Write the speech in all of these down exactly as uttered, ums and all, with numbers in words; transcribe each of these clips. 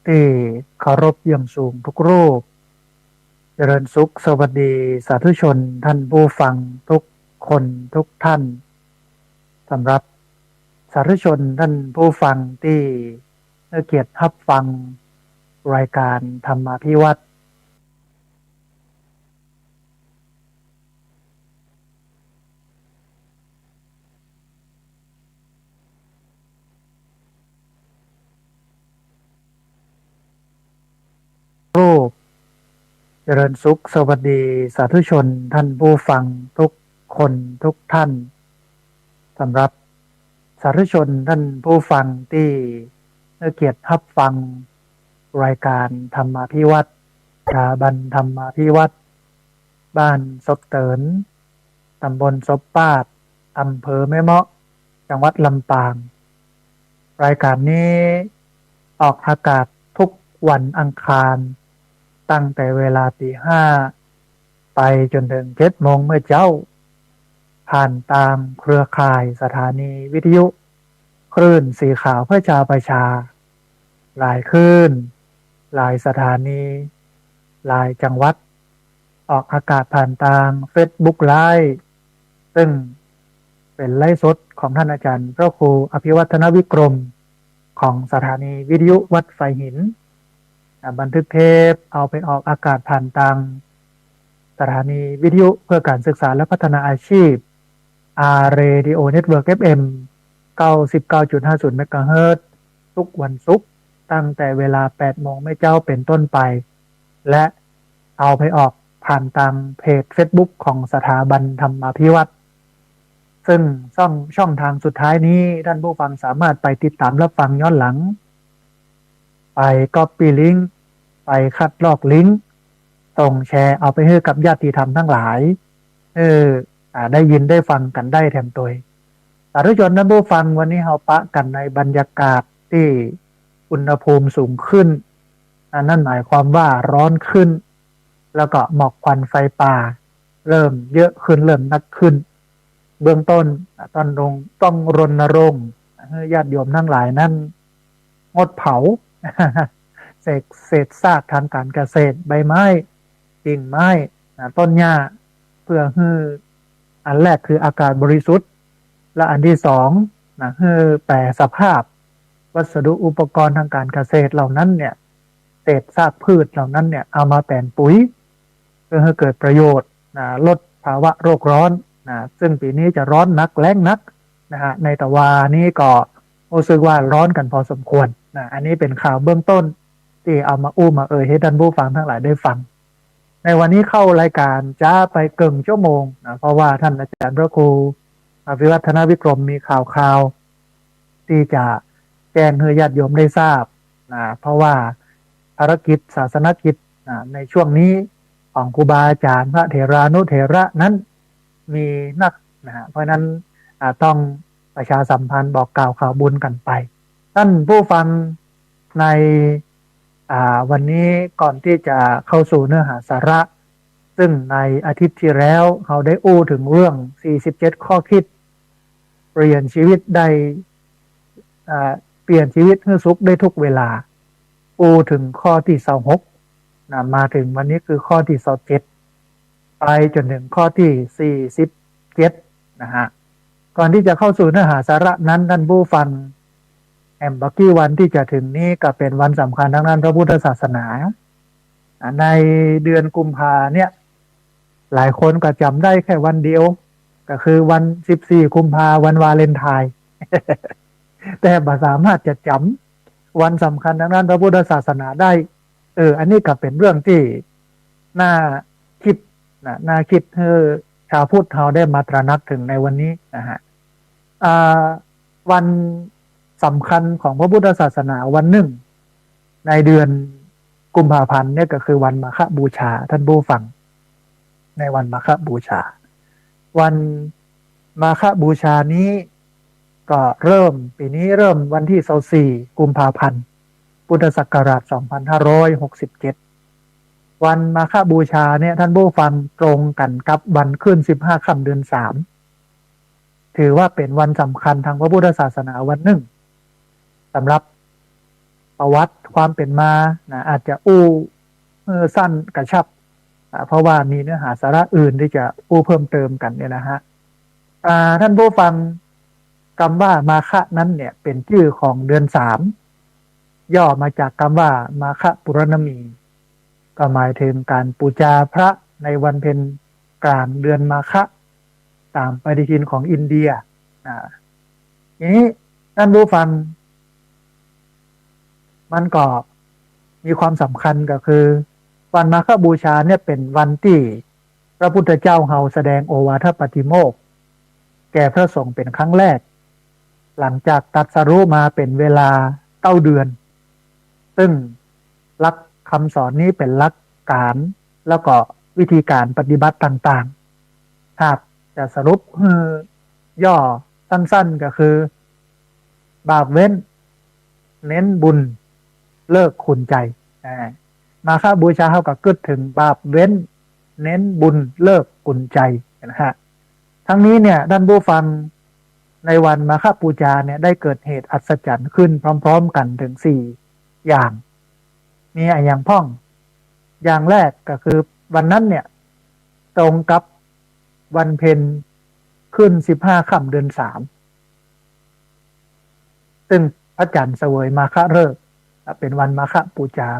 ตี้เคารพอย่างสูงทุกรูป เจริญสุขสวัสดีสาธุชนท่านผู้ฟังทุกคนทุกท่าน สำหรับสาธุชนท่านผู้ฟังตี้ให้เกียรติฮับฟังรายการธรรมาภิวัฒน์ รูป เจริญสุขสวัสดีสาธุชนท่านผู้ฟังทุกคนทุกท่าน สำหรับสาธุชนท่านผู้ฟังตี้ให้เกียรติฮับฟังรายการธรรมาภิวัฒน์ สถาบันธรรมาภิวัฒน์ บ้านซบเติน ตำบลซบปาด อำเภอแม่เมาะ จังหวัดลำปาง รายการนี้ออกอากาศทุกวันอังคาร ตั้งแต่เวลาตีห้า ไปจ๋นเถิงเจ็ดโมงเมื่อเจ๊า ผ่านตางเครือข่ายสถานีวิทยุคลื่นสีขาวเพื่อชาวประชา หลายคลื่น หลายสถานี หลายจังหวัด ออกอากาศผ่านตางเฟซบุ๊กไลฟ์ ซึ่งเป๋นไลฟ์สดของท่านอาจารย์พระครูอภิวัฒนวิกรม ของสถานีวิทยุวัดฝายหิน อ่า บันทึกเทปเอาไปออกอากาศผ่านตางสถานีวิทยุเพื่อการศึกษาและพัฒนาอาชีพ อาร์ เรดิโอ เน็ตเวิร์ก เอฟ เอ็ม เก้าสิบเก้าจุดห้าศูนย์ เมกะเฮิรตซ์ ทุกวันศุกร์ ตั้งแต่เวลาแปดโมงเมื่อเจ๊าเป๋นต้นไป และเอาไปออกผ่านตางเพจเฟซบุ๊กของสถาบันธรรมาภิวัฒน์ ซึ่งช่อง ช่องทางสุดท้ายนี้ ท่านผู้ฟังสามารถไปติดตามรับฟังย้อนหลัง ไปก๊อปปี้ลิงก์ ไปคัดลอกลิงก์ ส่งแชร์เอาไปหื้อกับญาติธรรมทั้งหลาย หื้อ อ่า ได้ยินได้ฟังกั๋นได้แถมตวย สาธุชนท่านผู้ฟัง วันนี้เฮาปะกั๋นในบรรยากาศตี้อุณหภูมิสูงขึ้น อันนั้นหมายความว่าร้อนขึ้น แล้วก็หมอกควันไฟป่าเริ่มเยอะขึ้น เริ่มนักขึ้น เบื้องต้น อ่า ต้องรง- ต้องรณรงค์หื้อญาติโยมทั้งหลายนั้น งดเผา เศษ- เศษซากทางการเกษตร ใบไม้ กิ่งไม้ นะ ต้นหญ้า เพื่อหื้อ อันแรกคืออากาศบริสุทธิ์ และอันที่สอง นะ หื้อแปรสภาพวัสดุอุปกรณ์ทางการเกษตรเหล่านั้นเนี่ย เศษซากพืชเหล่านั้นเนี่ย เอามาแป๋งปุ๋ย เพื่อหื้อเกิดประโยชน์ นะ ลดภาวะโลกร้อน นะ ซึ่งปี๋นี้จะร้อนนัก แล้งนัก นะฮะ ในตะวานี้ก็รู้สึกว่าร้อนกั๋นพอสมควร นะ อันนี้เป๋นข่าวเบื้องต้นตี้เอามาอู้มาเอ่ยหื้อท่านผู้ฟังทั้งหลายได้ฟัง ในวันนี้เข้ารายการจ๊าไปเกิ่งชั่วโมง นะ เพราะว่าท่านอาจารย์พระครูอภิวัฒนวิกรมมีข่าวคราวตี้จะแจ้งหื้อญาติโยมได้ทราบ นะ เพราะว่าภารกิจศาสนกิจ นะ ในช่วงนี้ของครูบาอาจารย์ พระเถรานุเถระนั้นมีนัก นะฮะ เพราะฉะนั้น อ่า ต้องประชาสัมพันธ์บอกกล่าวข่าวบุญกั๋นไป ท่านผู้ฟัง ใน อ่า วันนี้ก่อนตี้จะเข้าสู่เนื้อหาสาระ ซึ่งในอาทิตย์ตี้แล้วเฮาได้อู้เถิงเรื่อง สี่สิบเจ็ด ข้อคิด เปลี่ยนชีวิตได้ อ่า เปลี่ยนชีวิตหื้อสุขได้ทุกเวลา อู้เถิงข้อตี้ซาวหก นะ มาเถิงวันนี้คือข้อตี้ซาวเจ็ด ไปจ๋นเถิงข้อตี้สี่สิบเจ็ด นะฮะ ก่อนตี้จะเข้าสู่เนื้อหาสาระนั้น ท่านผู้ฟัง แหมบ่ากี่วันตี้จะเถิงนี้ก็เป๋นวันสำคัญตางด้านพระพุทธศาสนา อ่า ในเดือนกุมภาเนี่ย หลายคนก็จ๋ำได้แค่วันเดียว ก็คือวันสิบสี่กุมภา วันวาเลนไทน์ แต่บ่สามารถจะจ๋ำวันสำคัญตางด้านพระพุทธศาสนาได้ เออ อันนี้ก็เป๋นเรื่องตี้น่าคิดนะ น่าคิดหื้อชาวพุทธเฮาได้มาตระหนักเถิงในวันนี้นะฮะ อ่า วันสำคัญของพระพุทธศาสนาวันนึ่งในเดือนกุมภาพันธ์เนี่ยก็คือวันมาฆบูชา ท่านผู้ฟัง ในวันมาฆบูชา วันมาฆบูชานี้ก็เริ่ม ปี๋นี้เริ่มวันตี้ซาวสี่กุมภาพันธ์ พุทธศักราชสองพันห้าร้อยหกสิบเจ็ด วันมาฆบูชาเนี่ย ท่านผู้ฟัง ตรงกั๋นกับวันขึ้นสิบห้าค่ำเดือนสาม ถือว่าเป๋นวันสำคัญตางพระพุทธศาสนาวันนึ่ง สำหรับ ประวัติความเป๋นมานะ อาจจะอู้ เอ่อ สั้นกระชับ อ่า เพราะว่ามีเนื้อหาสาระอื่นตี้จะอู้เพิ่มเติมกั๋นเนี่ยนะฮะ อ่า ท่านผู้ฟัง กำว่ามาฆะนั้นเนี่ยเป๋นจื้อของเดือนสาม ย่อมาจากกำว่ามาฆะปูรณมี ก็หมายเถิงก๋านปู๋จาพระในวันเพ็ญกลางเดือนมาฆะ ต๋ามปฏิทินของอินเดีย อ่า ทีนี้ท่านผู้ฟัง มันก็มีความสำคัญก็คือ วันมาฆบูชาเนี่ยเป๋นวันตี้พระพุทธเจ้าเฮาแสดงโอวาทปาติโมกข์แก่พระสงฆ์เป๋นครั้งแรก หลังจากตรัสรู้มาเป๋นเวลาเก้าเดือน ซึ่งหลักคำสอนนี้เป๋นหลักการ แล้วก็วิธีการปฏิบัติต่างๆ หากจะสรุปหื้อย่อสั้นๆ ก็คือ บาปเว้น เน้นบุญ เลิกขุ่นใจ๋ อ่า มาฆบูชาเฮาก็กึ๊ดเถิงบาปเว้น เน้นบุญ เลิกขุ่นใจ๋นะฮะ ทั้งนี้เนี่ย ท่านผู้ฟัง ในวันมาฆบูชาเนี่ย ได้เกิดเหตุอัศจรรย์ขึ้นพร้อมๆ กั๋นเถิงสี่อย่าง มีอะหยังพ่อง อย่างแรกก็คือวันนั้นเนี่ย ตรงกับวันเพ็ญขึ้นสิบห้าค่ำเดือนสาม ซึ่งพระจันทร์เสวยมาฆฤกษ์ เป๋นวันมาฆบูชา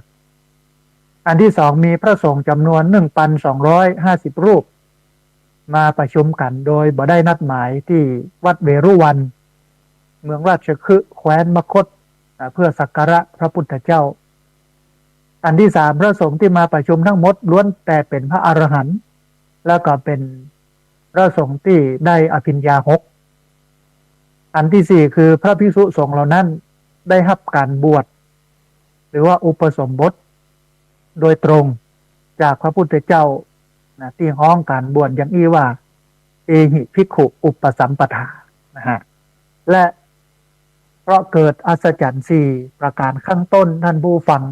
อันที่สอง มีพระสงฆ์จ๋ำนวนหนึ่งปันสองร้อยห้าสิบรูป มาประชุมกั๋นโดยบ่ได้นัดหมายตี้วัดเวรุวัณ เมืองราชคฤห์ แคว้นมคธ อ่า เพื่อสักการะพระพุทธเจ้า อันที่สาม พระสงฆ์ตี้มาประชุมทั้งหมดล้วนแต่เป๋นพระอรหันต์ แล้วก็เป๋นพระสงฆ์ตี้ได้อภิญญาหก อันที่สี่ คือพระภิกษุสงฆ์เหล่านั้นได้ฮับก๋านบวช หรือว่าอุปสมบท โดยตรงจากพระพุทธเจ้านะ ตี้ฮ้องก๋านบวชอย่างอี้ว่า เอหิภิกขุอุปสัมปทา นะฮะ และเพราะเกิดอัศจรรย์สี่ประก๋านข้างต้น ท่านผู้ฟัง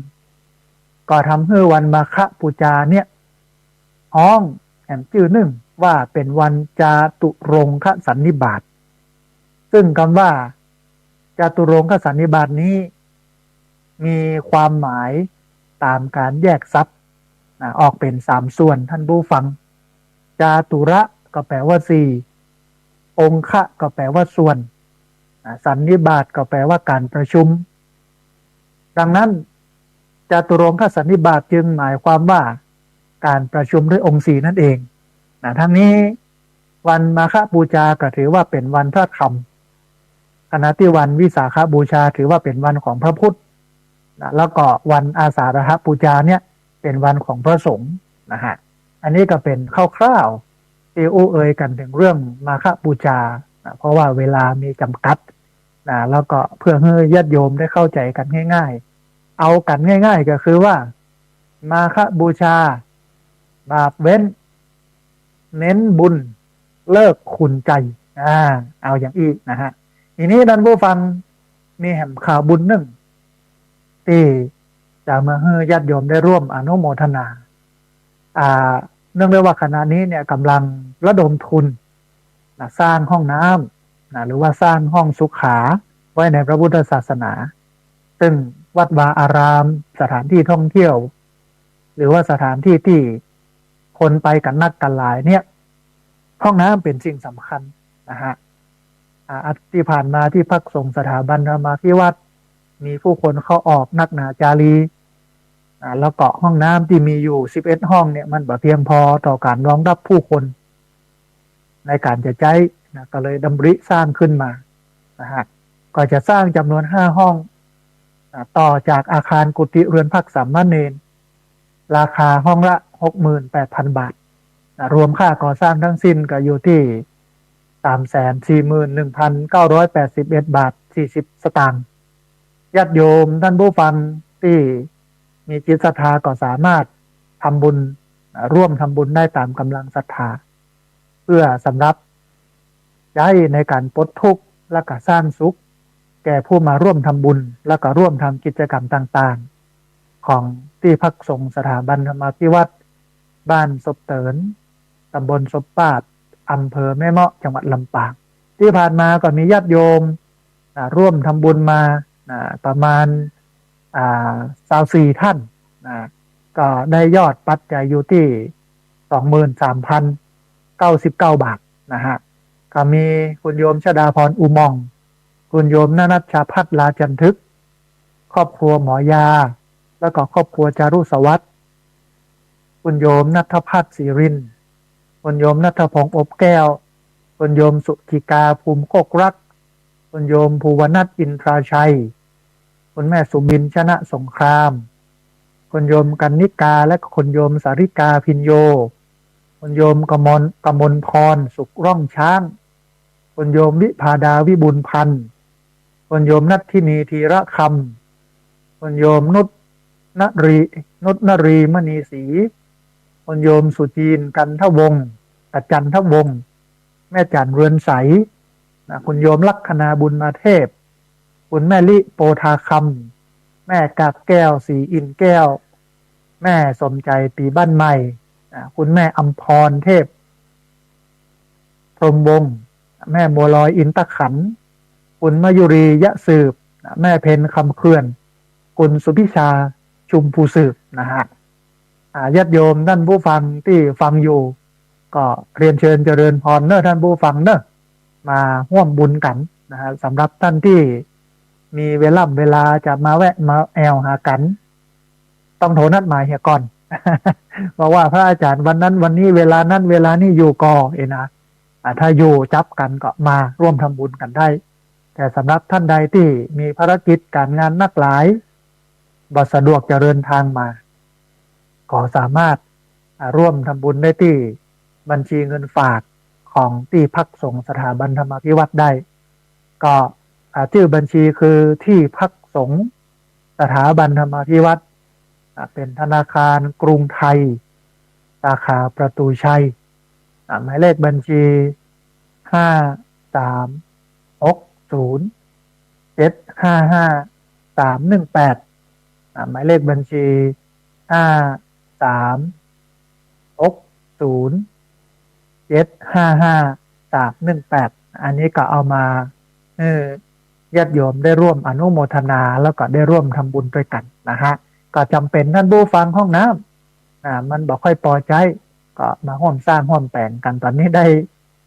ก็ทำหื้อวันมาฆบูชาเนี่ย ฮ้องแหมจื้อนึ่งว่าเป๋นวันจาตุรงคสันนิบาต ซึ่งกำว่าจาตุรงคสันนิบาตนี้ มีความหมายต๋ามก๋านแยกศัพท์นะ ออกเป๋นสามส่วน ท่านผู้ฟัง จาตุระก็แปลว่าสี่ องคะก็แปลว่าส่วนนะ สันนิบาตก็แปลว่าก๋านประชุม ดังนั้น จาตุรงคสันนิบาตจึงหมายความว่าก๋านประชุมด้วยองค์สี่นั่นเองนะ ทั้งนี้วันมาฆบูชาก็ถือว่าเป๋นวันพระธรรม ขณะตี้วันวิสาขบูชาถือว่าเป๋นวันของพระพุทธนะ แล้วก็วันอาสาฬหบูชาเนี่ยเป๋นวันของพระสงฆ์นะฮะ อันนี้ก็เป๋นคร่าวๆ ตี้อู้เอ่ยกั๋นเถิงเรื่องมาฆบูชานะ เพราะว่าเวลามีจ๋ำกัดนะ แล้วก็เพื่อหื้อญาติโยมได้เข้าใจ๋กั๋นง่ายๆ เอากั๋นง่ายๆ ก็คือว่า มาฆบูชา บาปเว้น เน้นบุญ เลิกขุ่นใจ๋ อ่า เอาอย่างอี้นะฮะ ทีนี้ท่านผู้ฟัง มีแหมข่าวบุญนึ่ง ตี้จะมาหื้อญาติโยมได้ร่วมอนุโมทนา อ่า เนื่องด้วยว่าขณะนี้เนี่ยก๋ำลังระดมทุนนะ สร้างห้องน้ำนะ หรือว่าสร้างห้องสุขาไว้ในพระพุทธศาสนา ซึ่งวัดวาอาราม สถานที่ท่องเที่ยว หรือว่าสถานที่ตี้คนไปกั๋นนักกั๋นหลายเนี่ย ห้องน้ำเป๋นสิ่งสำคัญนะฮะ อ่า ตี้ผ่านมาตี้พักสงฆ์สถาบันธรรมาภิวัตน์ มีผู้คนเข้าออกนักหนาจารี อ่า แล้วก็ห้องน้ำตี้มีอยู่สิบเอ็ดห้องเนี่ย มันบ่เพียงพอต่อก๋านรองรับผู้คนในก๋านจะใจ๊นะ ก็เลยดำริสร้างขึ้นมานะฮะ ก็จะสร้างจ๋ำนวนห้าห้องนะ ต่อจากอาคารกุฏิเรือนพักสามเณร ราคาห้องละหกหมื่นแปดพันบาทนะ รวมค่าก่อสร้างทั้งสิ้นก็อยู่ตี้สามแสนสี่หมื่นหนึ่งพันเก้าร้อยแปดสิบเอ็ดบาทสี่สิบสตางค์ ญาติโยมท่านผู้ฟังตี้มีจิตศรัทธาก็สามารถทำบุญนะ ร่วมทำบุญได้ต๋ามก๋ำลังศรัทธา เพื่อสำหรับใจ๊ในก๋านปลดทุกข์และก็สร้างสุข แก่ผู้มาร่วมทำบุญ และก็ร่วมทำกิจกรรมต่างๆ ของตี้พักสงฆ์สถาบันธรรมาภิวัตน์ บ้านศพเติน ตำบลศพปาด อำเภอแม่เมาะ จังหวัดลำปาง ตี้ผ่านมาก็มีญาติโยมนะ ร่วมทำบุญมานะ ประมาณ อ่า ซาวสี่ท่านนะ ก็ได้ยอดปัจจัยอยู่ตี้ สองหมื่นสามพันเก้าสิบเก้าบาทนะฮะ ก็มีคุณโยมชดาพร อุมอง คุณโยมณัชชาภัทร ลาจันทึก ครอบครัวหมอยา แล้วก็ครอบครัวจารุสวัสดิ์ คุณโยมณัฐภัทร ศรีรินทร์ คุณโยมณัฐพงษ์ อบแก้ว คุณโยมสุจิกา ภูมิโคกรัก คุณโยมภูวนัท อินทราชัย คุณแม่สุบิน ชนะสงคราม คุณโยมกรรณิกา และคุณโยมสาริกา พิญโญ คุณโยมกมล กมลพร สุขร่องช้าง คุณโยมวิภาดา วิบูลย์พันธ์ คุณโยมนัทธินี ธีระคำ คุณโยมนุชนรี นุชนรี มณีศรี คุณโยมสุจีน กันทวงศ์ อ่ะ จันทวงศ์ แม่จัน เรือนใส นะ คุณโยมลัคนา บุญมาเทพ คุณแม่ลิ โปธาคำ แม่กาบแก้ว ศรีอินทร์แก้ว แม่สมใจ ปีบ้านใหม่ อ่ะ คุณแม่อำพร เทพพรหมวงศ์ แม่บัวลอย อินทขันธ์ คุณมยุรี ยะสืบ อ่ะ แม่เพ็ญ คำเขื่อน คุณสุพิชา ชุมภูสืบนะฮะ อ่า ญาติโยมท่านผู้ฟังตี้ฟังอยู่ ก็เรียนเชิญเจริญพรเนอะท่านผู้ฟังเนอะ มาฮ่วมบุญกั๋นนะฮะ สำหรับท่านตี้มีเวล่ำเวลาจะมาแวะมาแอ่วหากั๋น ต้องโทรนัดหมายเหียก่อน บอกว่าพระอาจารย์วันนั้นวันนี้เวลานั้นเวลานี้อยู่ก่อ เอนะ อ่า ถ้าอยู่จับกั๋นก็มาร่วมทำบุญกั๋นได้ แต่สำหรับท่านใดตี้มีภารกิจก๋านงานนักหลาย บ่สะดวกจะเดินทางมา ก็สามารถ อ่า ร่วมทำบุญได้ตี้บัญชีเงินฝากของตี้พักสงฆ์สถาบันธรรมาภิวัตน์ได้ ก็ อ่า จื้อบัญชีคือตี้พักสงฆ์สถาบันธรรมาภิวัตน์ อ่า เป๋นธนาคารกรุงไทย สาขาประตูชัย อ่า หมายเลขบัญชี ห้าสามหกศูนย์เจ็ดห้าห้าสามหนึ่งแปด อ่า หมายเลขบัญชี ห้าสามหกศูนย์เจ็ดห้าห้าสามหนึ่งแปด อันนี้ก็เอามาหื้อญาติโยมได้ร่วมอนุโมทนา แล้วก็ได้ร่วมทำบุญด้วยกั๋นนะฮะ ก็จ๋ำเป๋นท่านผู้ฟังห้องน้ำ อ่า มันบ่ค่อยปอใจ๊ ก็มาฮ่วมสร้างฮ่วมแป๋งกั๋น ต๋อนนี้ได้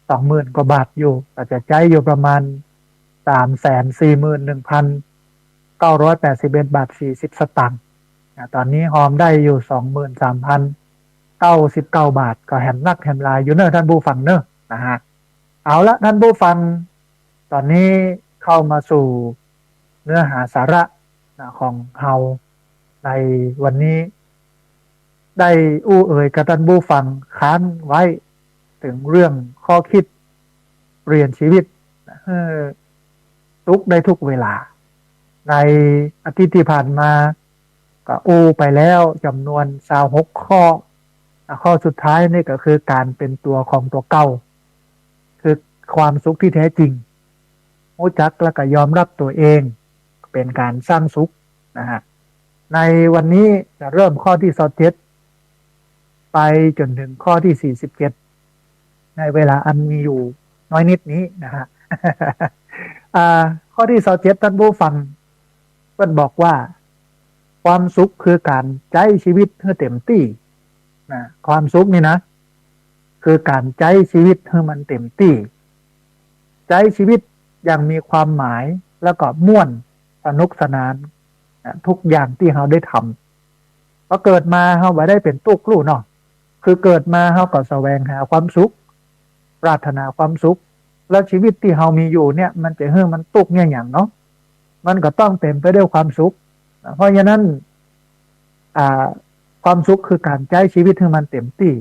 สองหมื่นกว่าบาทอยู่ ก็จะใจ๊อยู่ประมาณ สามแสนสี่หมื่นหนึ่งพันเก้าร้อยแปดสิบเอ็ดบาทสี่สิบสตางค์ อ่า ต๋อนนี้ฮอมได้อยู่ สองหมื่นสามพันเก้าสิบเก้าบาท ก็แหมนักแหมหลายอยู่เนอะท่านผู้ฟังเนอะ นะฮะ เอาละท่านผู้ฟัง ต๋อนนี้เข้ามาสู่เนื้อหาสาระนะของเฮาในวันนี้ ได้อู้เอ่ยกับท่านผู้ฟังค้างไว้เถิงเรื่องข้อคิดเปลี่ยนชีวิตหื้อสุขได้ทุกเวลา ในอาทิตย์ตี้ผ่านมาก็อู้ไปแล้วจ๋ำนวนซาวหกข้อ อ่ะ ข้อสุดท้ายนี่ก็คือก๋านเป๋นตั๋วของตั๋วเก่า คือความสุขตี้แท้จริง ฮู้จักแล้วก็ยอมรับตั๋วเอง เป๋นก๋านสร้างสุขนะฮะ ในวันนี้จะเริ่มข้อตี้ซาวเจ็ด ไปจ๋นเถิงข้อตี้สี่สิบเจ็ด ในเวลาอันมีอยู่น้อยนิดนี้นะฮะ อ่า ข้อตี้ซาวเจ็ด ท่านผู้ฟัง เปิ้นบอกว่า ความสุขคือก๋านใจ๊ชีวิตหื้อเต๋มตี้ นะ ความสุขนี่นะ คือก๋านใจ๊ชีวิตหื้อมันเต๋มตี้ ใจ๊ชีวิตอย่างมีความหมาย แล้วก็ม่วนสนุกสนาน นะ ทุกอย่างตี้เฮาได้ทำ พอเกิดมาเฮาบ่ได้เป๋นตุ๊กลู้เนาะ คือเกิดมาเฮาก็แสวงหาความสุข ปรารถนาความสุข แล้วชีวิตตี้เฮามีอยู่เนี่ย มันจะหื้อมันตุ๊กเนี่ยหยังเนาะ มันก็ต้องเต๋มไปด้วยความสุข เพราะฉะนั้น อ่า ความสุขคือก๋านใจ๊ชีวิตหื้อมันเต๋มตี้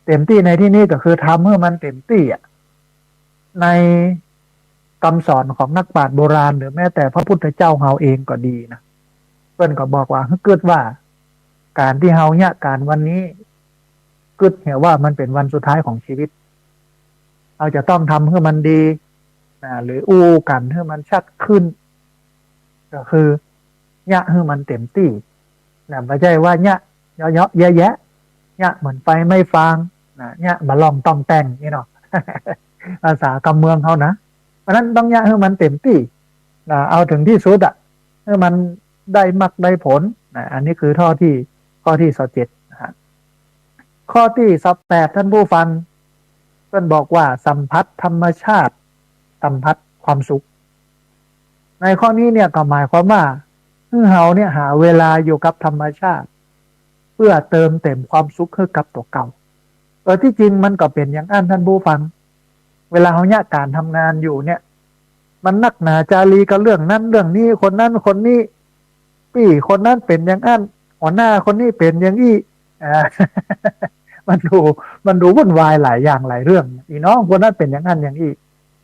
เต๋มตี้ในตี้นี้ก็คือทำหื้อมันเต๋มตี้อะ ในกำสอนของนักปราชญ์โบราณ หรือแม้แต่พระพุทธเจ้าเฮาเองก็ดีนะ เปิ้นก็บอกว่า หื้อกึ๊ดว่า ก๋านตี้เฮาเยียะก๋านวันนี้ กึ๊ดเหียว่ามันเป๋นวันสุดท้ายของชีวิต เฮาจะต้องทำหื้อมันดี นะ หรืออู้กั๋นหื้อมันชัดขึ้น ก็คือเยียะหื้อมันเต๋มตี้ นะ บ่ใจ้ว่าเยียะเยาะๆแยะๆ เยียะเหมือนไฟไหม้ฟาง นะ เยียะบ่ล่องต้องแต้งนี่เนาะ ภาษากำเมืองเฮานะ เพราะฉะนั้นต้องเยียะหื้อมันเต๋มตี้ นะ เอาเถิงตี้สุดอะ หื้อมัน ได้มรรคได้ผลนะ อันนี้คือข้อที่ ข้อที่ซาวเจ็ดนะฮะ ข้อที่ซาวแปด ท่านผู้ฟัง เปิ้นบอกว่าสัมผัสธรรมชาติ สัมผัสความสุข ในข้อนี้เนี่ยก็หมายความว่า หื้อเฮาเนี่ยหาเวลาอยู่กับธรรมชาติ เพื่อเติมเต็มความสุขหื้อกับตั๋วเก่า เออ ตี้จริงมันก็เป๋นอย่างอั้นท่านผู้ฟัง เวลาเฮาเยียะก๋านทำงานอยู่เนี่ย มันนักหนาจารีกับเรื่องนั้นเรื่องนี้ คนนั้นคนนี้ ปี้คนนั้นเป๋นอย่างอั้น หัวหน้าคนนี้เป๋นอย่างอี้ อ่า มันดู มันดูวุ่นวายหลายอย่างหลายเรื่อง อีน้องคนนั้นเป๋นอย่างอั้นอย่างอี้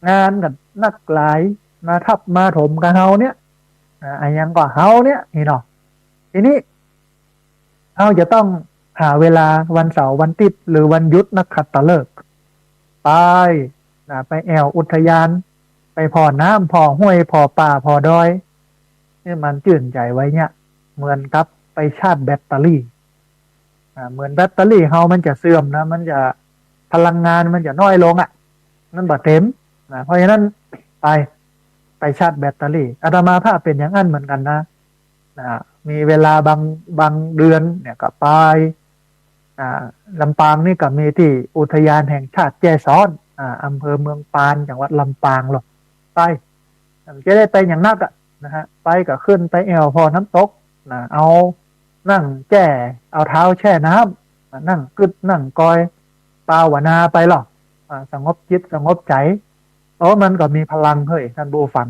งานก็นักหลาย มาทับมาถมกับเฮาเนี่ย อ่า อะหยังก็เฮาเนี่ย นี่เนาะ ทีนี้ เฮาจะต้องหาเวลาวันเสาร์วันอาทิตย์ หรือวันหยุดนักขัตฤกษ์ ไปนะ ไปแอ่วอุทยาน ไปผ่อน้ำ ผ่อห้วย ผ่อป่า ผ่อดอย หื้อมันจื้นใจ๋ไว้เนี่ย เหมือนกับไปชาร์จแบตเตอรี่ อ่า เหมือนแบตเตอรี่เฮามันจะเสื่อมนะ มันจะ พลังงานมันจะน้อยลงอะ มันบ่เต็มนะ เพราะฉะนั้นไป ไปชาร์จแบตเตอรี่ อาตมาภาพเป๋นอย่างอั้นเหมือนกั๋นนะ นะ มีเวลาบาง บางเดือนเนี่ยก็ไป อ่า ลำปางนี่ก็มีตี้อุทยานแห่งชาติแจ้ซ้อน อ่า อำเภอเมืองปาน จังหวัดลำปางลอ ไป จะได้ไปอย่างนักอะนะฮะ ไปก็ขึ้นไปแอ่วผ่อน้ำตกนะ เอานั่งแจ้ เอาเท้าแช่น้ำ นั่งกึ๊ดนั่งกอย ภาวนาไปลอ อ่า สงบจิตสงบใจ๋ โอ้ มันก็มีพลังเฮ้ยท่านผู้ฟัง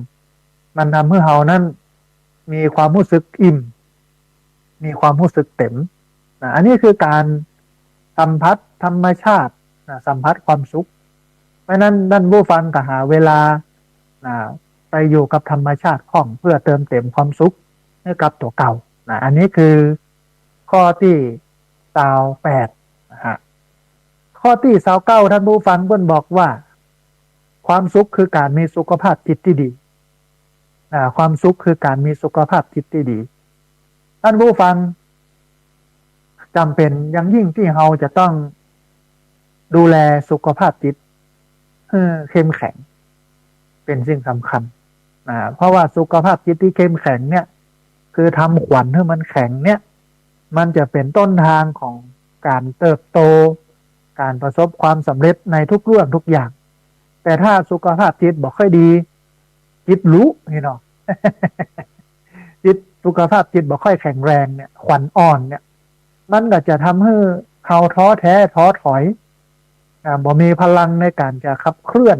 มันทำหื้อเฮานั้นมีความฮู้สึกอิ่ม มีความฮู้สึกเต็มนะ อันนี้คือก๋านสัมผัสธรรมชาตินะ สัมผัสความสุข เพราะฉะนั้นท่านผู้ฟังก็หาเวลานะ ไปอยู่กับธรรมชาติพ่อง เพื่อเติมเต็มความสุขหื้อกับตั๋วเก่านะ อันนี้คือข้อตี้ซาวแปดนะฮะ ข้อตี้ซาวเก้า ท่านผู้ฟังเปิ้นบอกว่า ความสุขคือก๋านมีสุขภาพจิตตี้ดี อ่า ความสุขคือก๋านมีสุขภาพจิตตี้ดี ท่านผู้ฟัง จ๋ำเป๋นอย่างยิ่งตี้เฮาจะต้องดูแลสุขภาพจิตหื้อเข้มแข็ง เป๋นสิ่งสำคัญ อ่า เพราะว่าสุขภาพจิตตี้เข้มแข็งเนี่ย คือทำขวัญหื้อมันแข็งเนี่ย มันจะเป๋นต้นทางของก๋านเติบโต ก๋านประสบความสำเร็จในทุกเรื่องทุกอย่าง แต่ถ้าสุขภาพจิตบ่ค่อยดี จิตหลุนี่เนาะ จิต สุขภาพจิตบ่ค่อยแข็งแรงเนี่ย ขวัญอ่อนเนี่ย มันก็จะทำหื้อเฮาท้อแท้ท้อถอย อ่า บ่มีพลังในก๋านจะขับเคลื่อน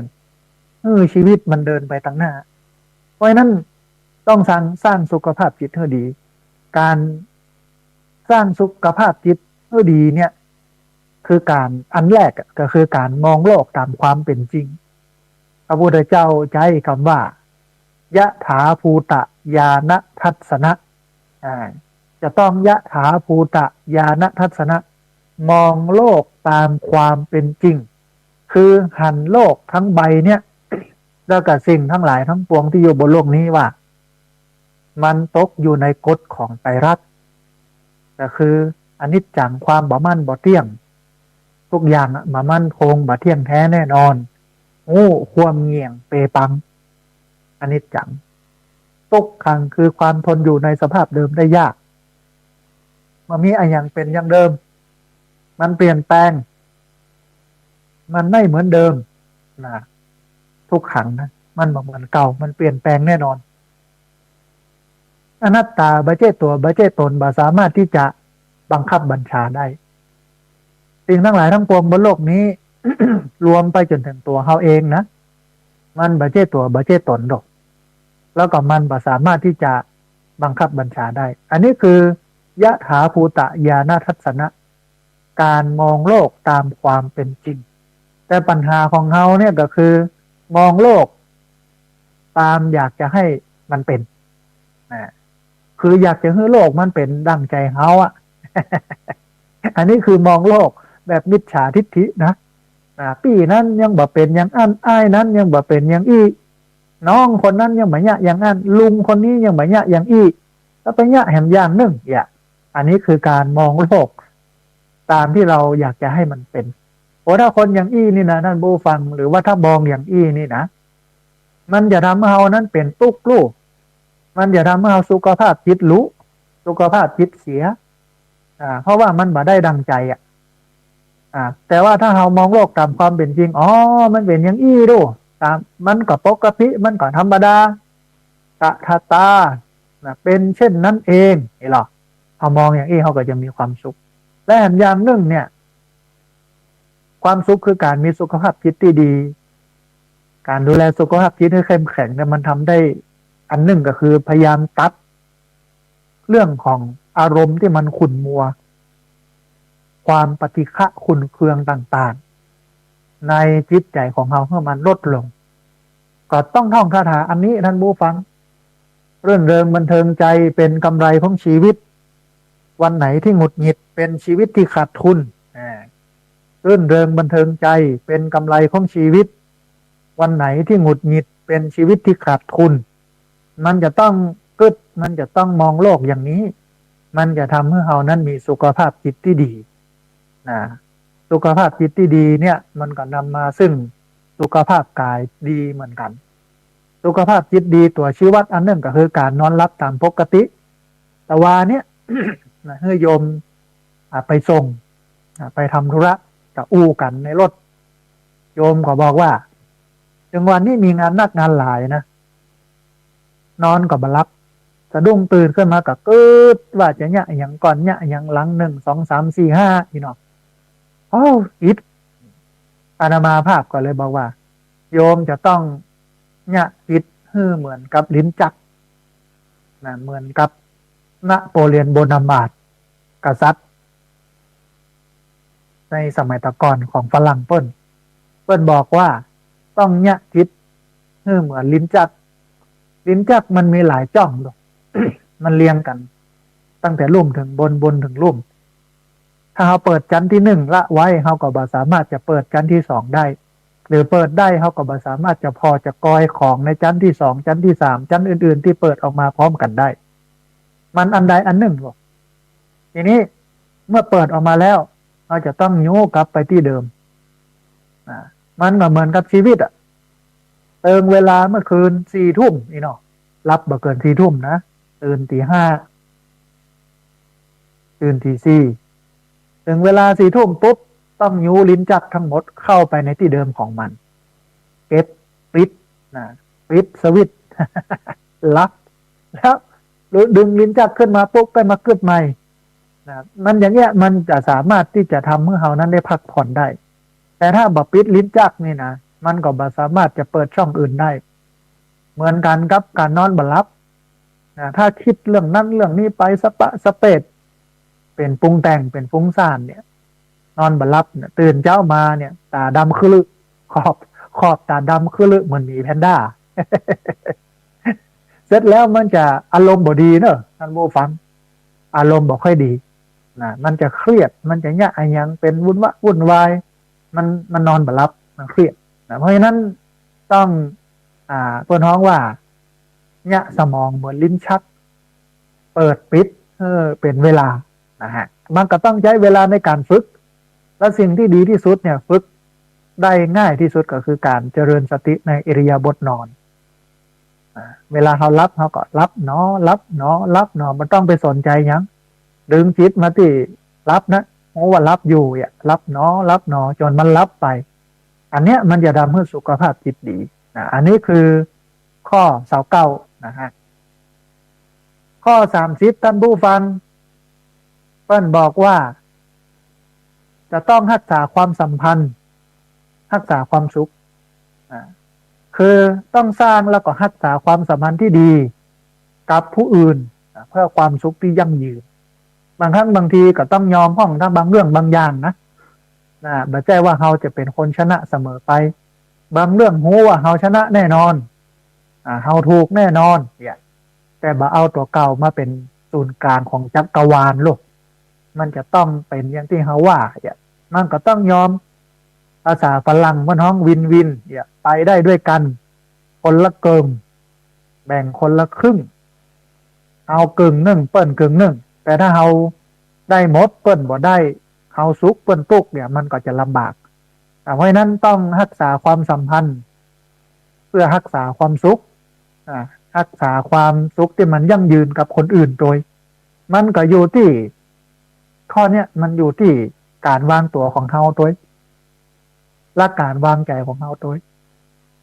หื้อชีวิตมันเดินไปตังหน้า เพราะฉะนั้นต้องสร้าง สร้างสุขภาพจิตหื้อดี ก๋านสร้างสุขภาพจิตหื้อดีเนี่ย คือก๋าน อันแรกอะ ก็คือก๋านมองโลกต๋ามความเป๋นจริง พระพุทธเจ้าใจ๊กำว่า ยถาภูตญาณทัสสนะ อ่า จะต้องยถาภูตญาณทัสสนะ มองโลกต๋ามความเป๋นจริง คือหันโลกตึงใบเนี่ย แล้วก็สิ่งตังหลายตังปวงตี้อยู่บนโลกนี้ว่า มันตกอยู่ในกฎของไตรลักษณ์ ก็คืออนิจจัง ความบ่มั่นบ่เตี้ยง ทุกอย่างอะบ่มั่นคง บ่เตี้ยงแท้แน่นอน ฮู้ความเงี่ยงเปปัง อนิจจัง ทุกขัง คือความทนอยู่ในสภาพเดิมได้ยาก บ่มีอะหยังเป๋นอย่างเดิม มันเปลี่ยนแปลง มันไม่เหมือนเดิมนะ ทุกขังนะ มันบ่เหมือนเก่า มันเปลี่ยนแปลงแน่นอน อนัตตา บ่ใจ้ตั๋ว บ่ใจ้ต๋น บ่สามารถตี้จะบังคับบัญชาได้ สิ่งตังหลายตังปวงบนโลกนี้ รวมไปจ๋นเถิงตั๋วเฮาเองนะ มันบ่ใจ้ตั๋ว บ่ใจ้ต๋นดอก แล้วก็มันบ่สามารถตี้จะบังคับบัญชาได้ อันนี้คือ ยถาภูตญาณทัสสนะ ก๋านมองโลกต๋ามความเป๋นจริง แต่ปัญหาของเฮาเนี่ยก็คือ มองโลกต๋ามอยากจะหื้อมันเป๋น นะ คืออยากจะหื้อโลกมันเป๋นดั่งใจ๋เฮาอะ อันนี้คือมองโลกแบบมิจฉาทิฏฐินะ อ่า ปี้นั้นยังบ่เป๋นอย่างอั้น อ้ายนั้นยังบ่เป๋นอย่างอี้ น้องคนนั้นยังบ่เยียะอย่างอั้น ลุงคนนี้ยังบ่เยียะอย่างอี้ แล้วไปเยียะแหมอย่างนึ่ง เยียะ อันนี้คือก๋านมองโลกต๋ามตี้เฮาอยากจะหื้อมันเป๋น โอ้ ถ้าคนอย่างอี้นี่นะ ท่านผู้ฟัง หรือว่าถ้ามองอย่างอี้นี่นะ มันจะทำหื้อเฮานั้นเป๋นตุ๊กข์ลูก มันจะทำหื้อเฮาสุขภาพจิตหลุ สุขภาพจิตเสีย อ่า เพราะว่ามันบ่ได้ดังใจ๋อะ อ่า แต่ว่าถ้าเฮามองโลกต๋ามความเป๋นจริง อ๋อ มันเป๋นอย่างอี้ดู ต๋าม มันก็ปกติ มันก็ธรรมดา ตถาตา นะ เป๋นเช่นนั้นเอง นี่ลอ เฮามองอย่างอี้ เฮาก็จะมีความสุข และแหมอย่างนึ่งเนี่ย ความสุขคือก๋านมีสุขภาพจิตตี้ดี ก๋านดูแลสุขภาพจิตหื้อเข้มแข็งเนี่ย มันทำได้อันนึ่งก็คือพยายามตัดเรื่องของอารมณ์ตี้มันขุ่นมัว ความปฏิฆะขุ่นเคืองต่างๆ ในจิตใจ๋ของเฮาหื้อมันลดลง ก็ต้องท่องคาถาอันนี้ ท่านผู้ฟัง รื่นเริงบันเทิงใจ๋เป๋นก๋ำไรของชีวิต วันไหนตี้หงุดหงิดเป๋นชีวิตตี้ขาดทุน อ่า รื่นเริงบันเทิงใจ๋เป๋นก๋ำไรของชีวิต วันไหนตี้หงุดหงิดเป๋นชีวิตตี้ขาดทุน มันจะต้องกึ๊ด มันจะต้องมองโลกอย่างนี้ มันจะทำหื้อเฮานั้นมีสุขภาพจิตตี้ดี นะ สุขภาพจิตตี้ดีเนี่ย มันก็นำมาซึ่งสุขภาพก๋ายดีเหมือนกั๋น สุขภาพจิตดีตั๋วชี้วัดอันนึ่งก็คือก๋านนอนหลับต๋ามปกติ ตะวาเนี่ย นะ หื้อโยม อ่า ไปส่ง อ่า ไปทำธุระ ก็อู้กั๋นในรถ โยมก็บอกว่า เถิงวันนี้มีงานนักงานหลายนะ นอนก็บ่หลับ สะดุ้งตื่นขึ้นมาก็กึ๊ดว่าจะเยียะหยังก่อน เยียะหยังหลัง นึ่ง สอง สาม สี่ ห้า พี่น้อง โอ้ อิด อาตมาภาพก็เลยบอกว่า โยมจะต้องเยียะจิตหื้อเหมือนกับลิ้นจักร นะ เหมือนกับนโปเลียนโบนาปาร์ต กษัตริย์ ในสมัยตะก่อนของฝรั่งเปิ้น เปิ้นบอกว่าต้องเยียะจิตหื้อเหมือนลิ้นจักร ลิ้นจักรมันมีหลายจ้อง มันเรียงกั๋น ตั้งแต่ลุ่มเถิงบน บนเถิงลุ่ม ถ้าเฮาเปิดจั๊นตี้นึ่งละไว้ เฮาก็บ่สามารถจะเปิดจั๊นตี้สองได้ หรือเปิดได้ เฮาก็บ่สามารถจะผ่อจะกอยของในจั๊นตี้สอง จั๊นตี้สาม จั๊นอื่นๆ ตี้เปิดออกมาพร้อมกั๋นได้ มันอันใดอันนึ่งลอ ทีนี้เมื่อเปิดออกมาแล้ว เฮาจะต้องยู้กลับไปตี้เดิม อ่า มันก็เหมือนกับชีวิตอะ เติงเวลาเมื่อคืนสี่ทุ่มนี่เนาะ หลับบ่เกินสี่ทุ่มนะ ตื่นตีห้า ตื่นตีสี่ เถิงเวลาสี่ทุ่มปุ๊บ ต้องยู้ลิ้นจักรทั้งหมดเข้าไปในตี้เดิมของมัน เก็บ ปิด นะ ปิดสวิตช์ ล็อก แล้วดึงลิ้นจักรขึ้นมาปุ๊บ ก็มากึ๊ดใหม่ นะ มันอย่างเงี้ย มันจะสามารถตี้จะทำหื้อเฮานั้นได้พักผ่อนได้ แต่ถ้าบ่ปิดลิ้นจักรนี่นะ มันก็บ่สามารถจะเปิดจ้องอื่นได้ เหมือนกั๋นกับก๋านนอนบ่หลับ นะ ถ้ากึ๊ดเรื่องนั้นเรื่องนี้ไปสะปะสะเปด เป๋นปรุงแต่ง เป๋นฟุ้งซ่านเนี่ย นอนบ่หลับเนี่ย ตื่นเจ๊ามาเนี่ย ต๋าดำคึลึ ขอบ ขอบต๋าดำคึลึเหมือนหมีแพนด้า เสร็จแล้วมันจะอารมณ์บ่ดีเนอะ ท่านผู้ฟัง อารมณ์บ่ค่อยดี นะ มันจะเครียด มันจะเยียะอะหยังเป๋นวุ่นวะ วุ่นวาย มัน มันนอนบ่หลับ มันเครียด นะ เพราะฉะนั้นต้อง อ่า เปิ้นฮ้องว่า เยียะสมองเหมือนลิ้นชัก เปิดปิด เออ เป๋นเวลา นะฮะ มันก็ต้องใจ๊เวลาในก๋านฝึก และสิ่งตี้ดีตี้สุดเนี่ย ฝึกได้ง่ายตี้สุดก็คือก๋านเจริญสติในอิริยาบถนอน อ่า เวลาเฮาหลับ เฮาก็หลับหนอ หลับหนอ หลับหนอ บ่ต้องไปสนใจ๋หยัง ดึงจิตมาตี้หลับนะ ฮู้ว่าหลับอยู่เนี่ย หลับหนอ หลับหนอ จ๋นมันหลับไป อันเนี้ยมันจะทำหื้อสุขภาพจิตดี นะ อันนี้คือข้อซาวเก้า นะฮะ ข้อสามสิบ ท่านผู้ฟัง เปิ้นบอกว่า จะต้องฮักษาความสัมพันธ์ ฮักษาความสุข อ่า คือต้องสร้างแล้วก็ฮักษาความสัมพันธ์ตี้ดีกับผู้อื่น อ่า เพื่อความสุขตี้ยั่งยืน บางครั้งบางทีก็ต้องยอมพ่องนะ บางเรื่องบางอย่างนะ นะ บ่ใจ้ว่าเฮาจะเป๋นคนชนะเสมอไป บางเรื่องฮู้ว่าเฮาชนะแน่นอน อ่า เฮาถูกแน่นอนเนี่ย แต่บ่เอาตั๋วเก่ามาเป๋นศูนย์กลางของจักรวาลลูก มันจะต้องเป๋นอย่างตี้เฮาว่าเนี่ย มันก็ต้องยอม ภาษาฝรั่งมันฮ้องวินวินเนี่ย ไปได้ด้วยกั๋น คนละเกิ่ง แบ่งคนละครึ่ง เฮากึ่งนึ่ง เปิ้นกึ่งนึ่ง แต่ถ้าเฮาได้หมด เปิ้นบ่ได้ เฮาสุข เปิ้นตุ๊กข์เนี่ย มันก็จะลำบาก อ่า เพราะฉะนั้นต้องฮักษาความสัมพันธ์ เพื่อฮักษาความสุข อ่า ฮักษาความสุขตี้มันยั่งยืนกับคนอื่นตวย มันก็อยู่ตี้ ข้อเนี้ยมันอยู่ตี้ก๋านวางตั๋วของเฮาตวย และก๋านวางใจ๋ของเฮาตวย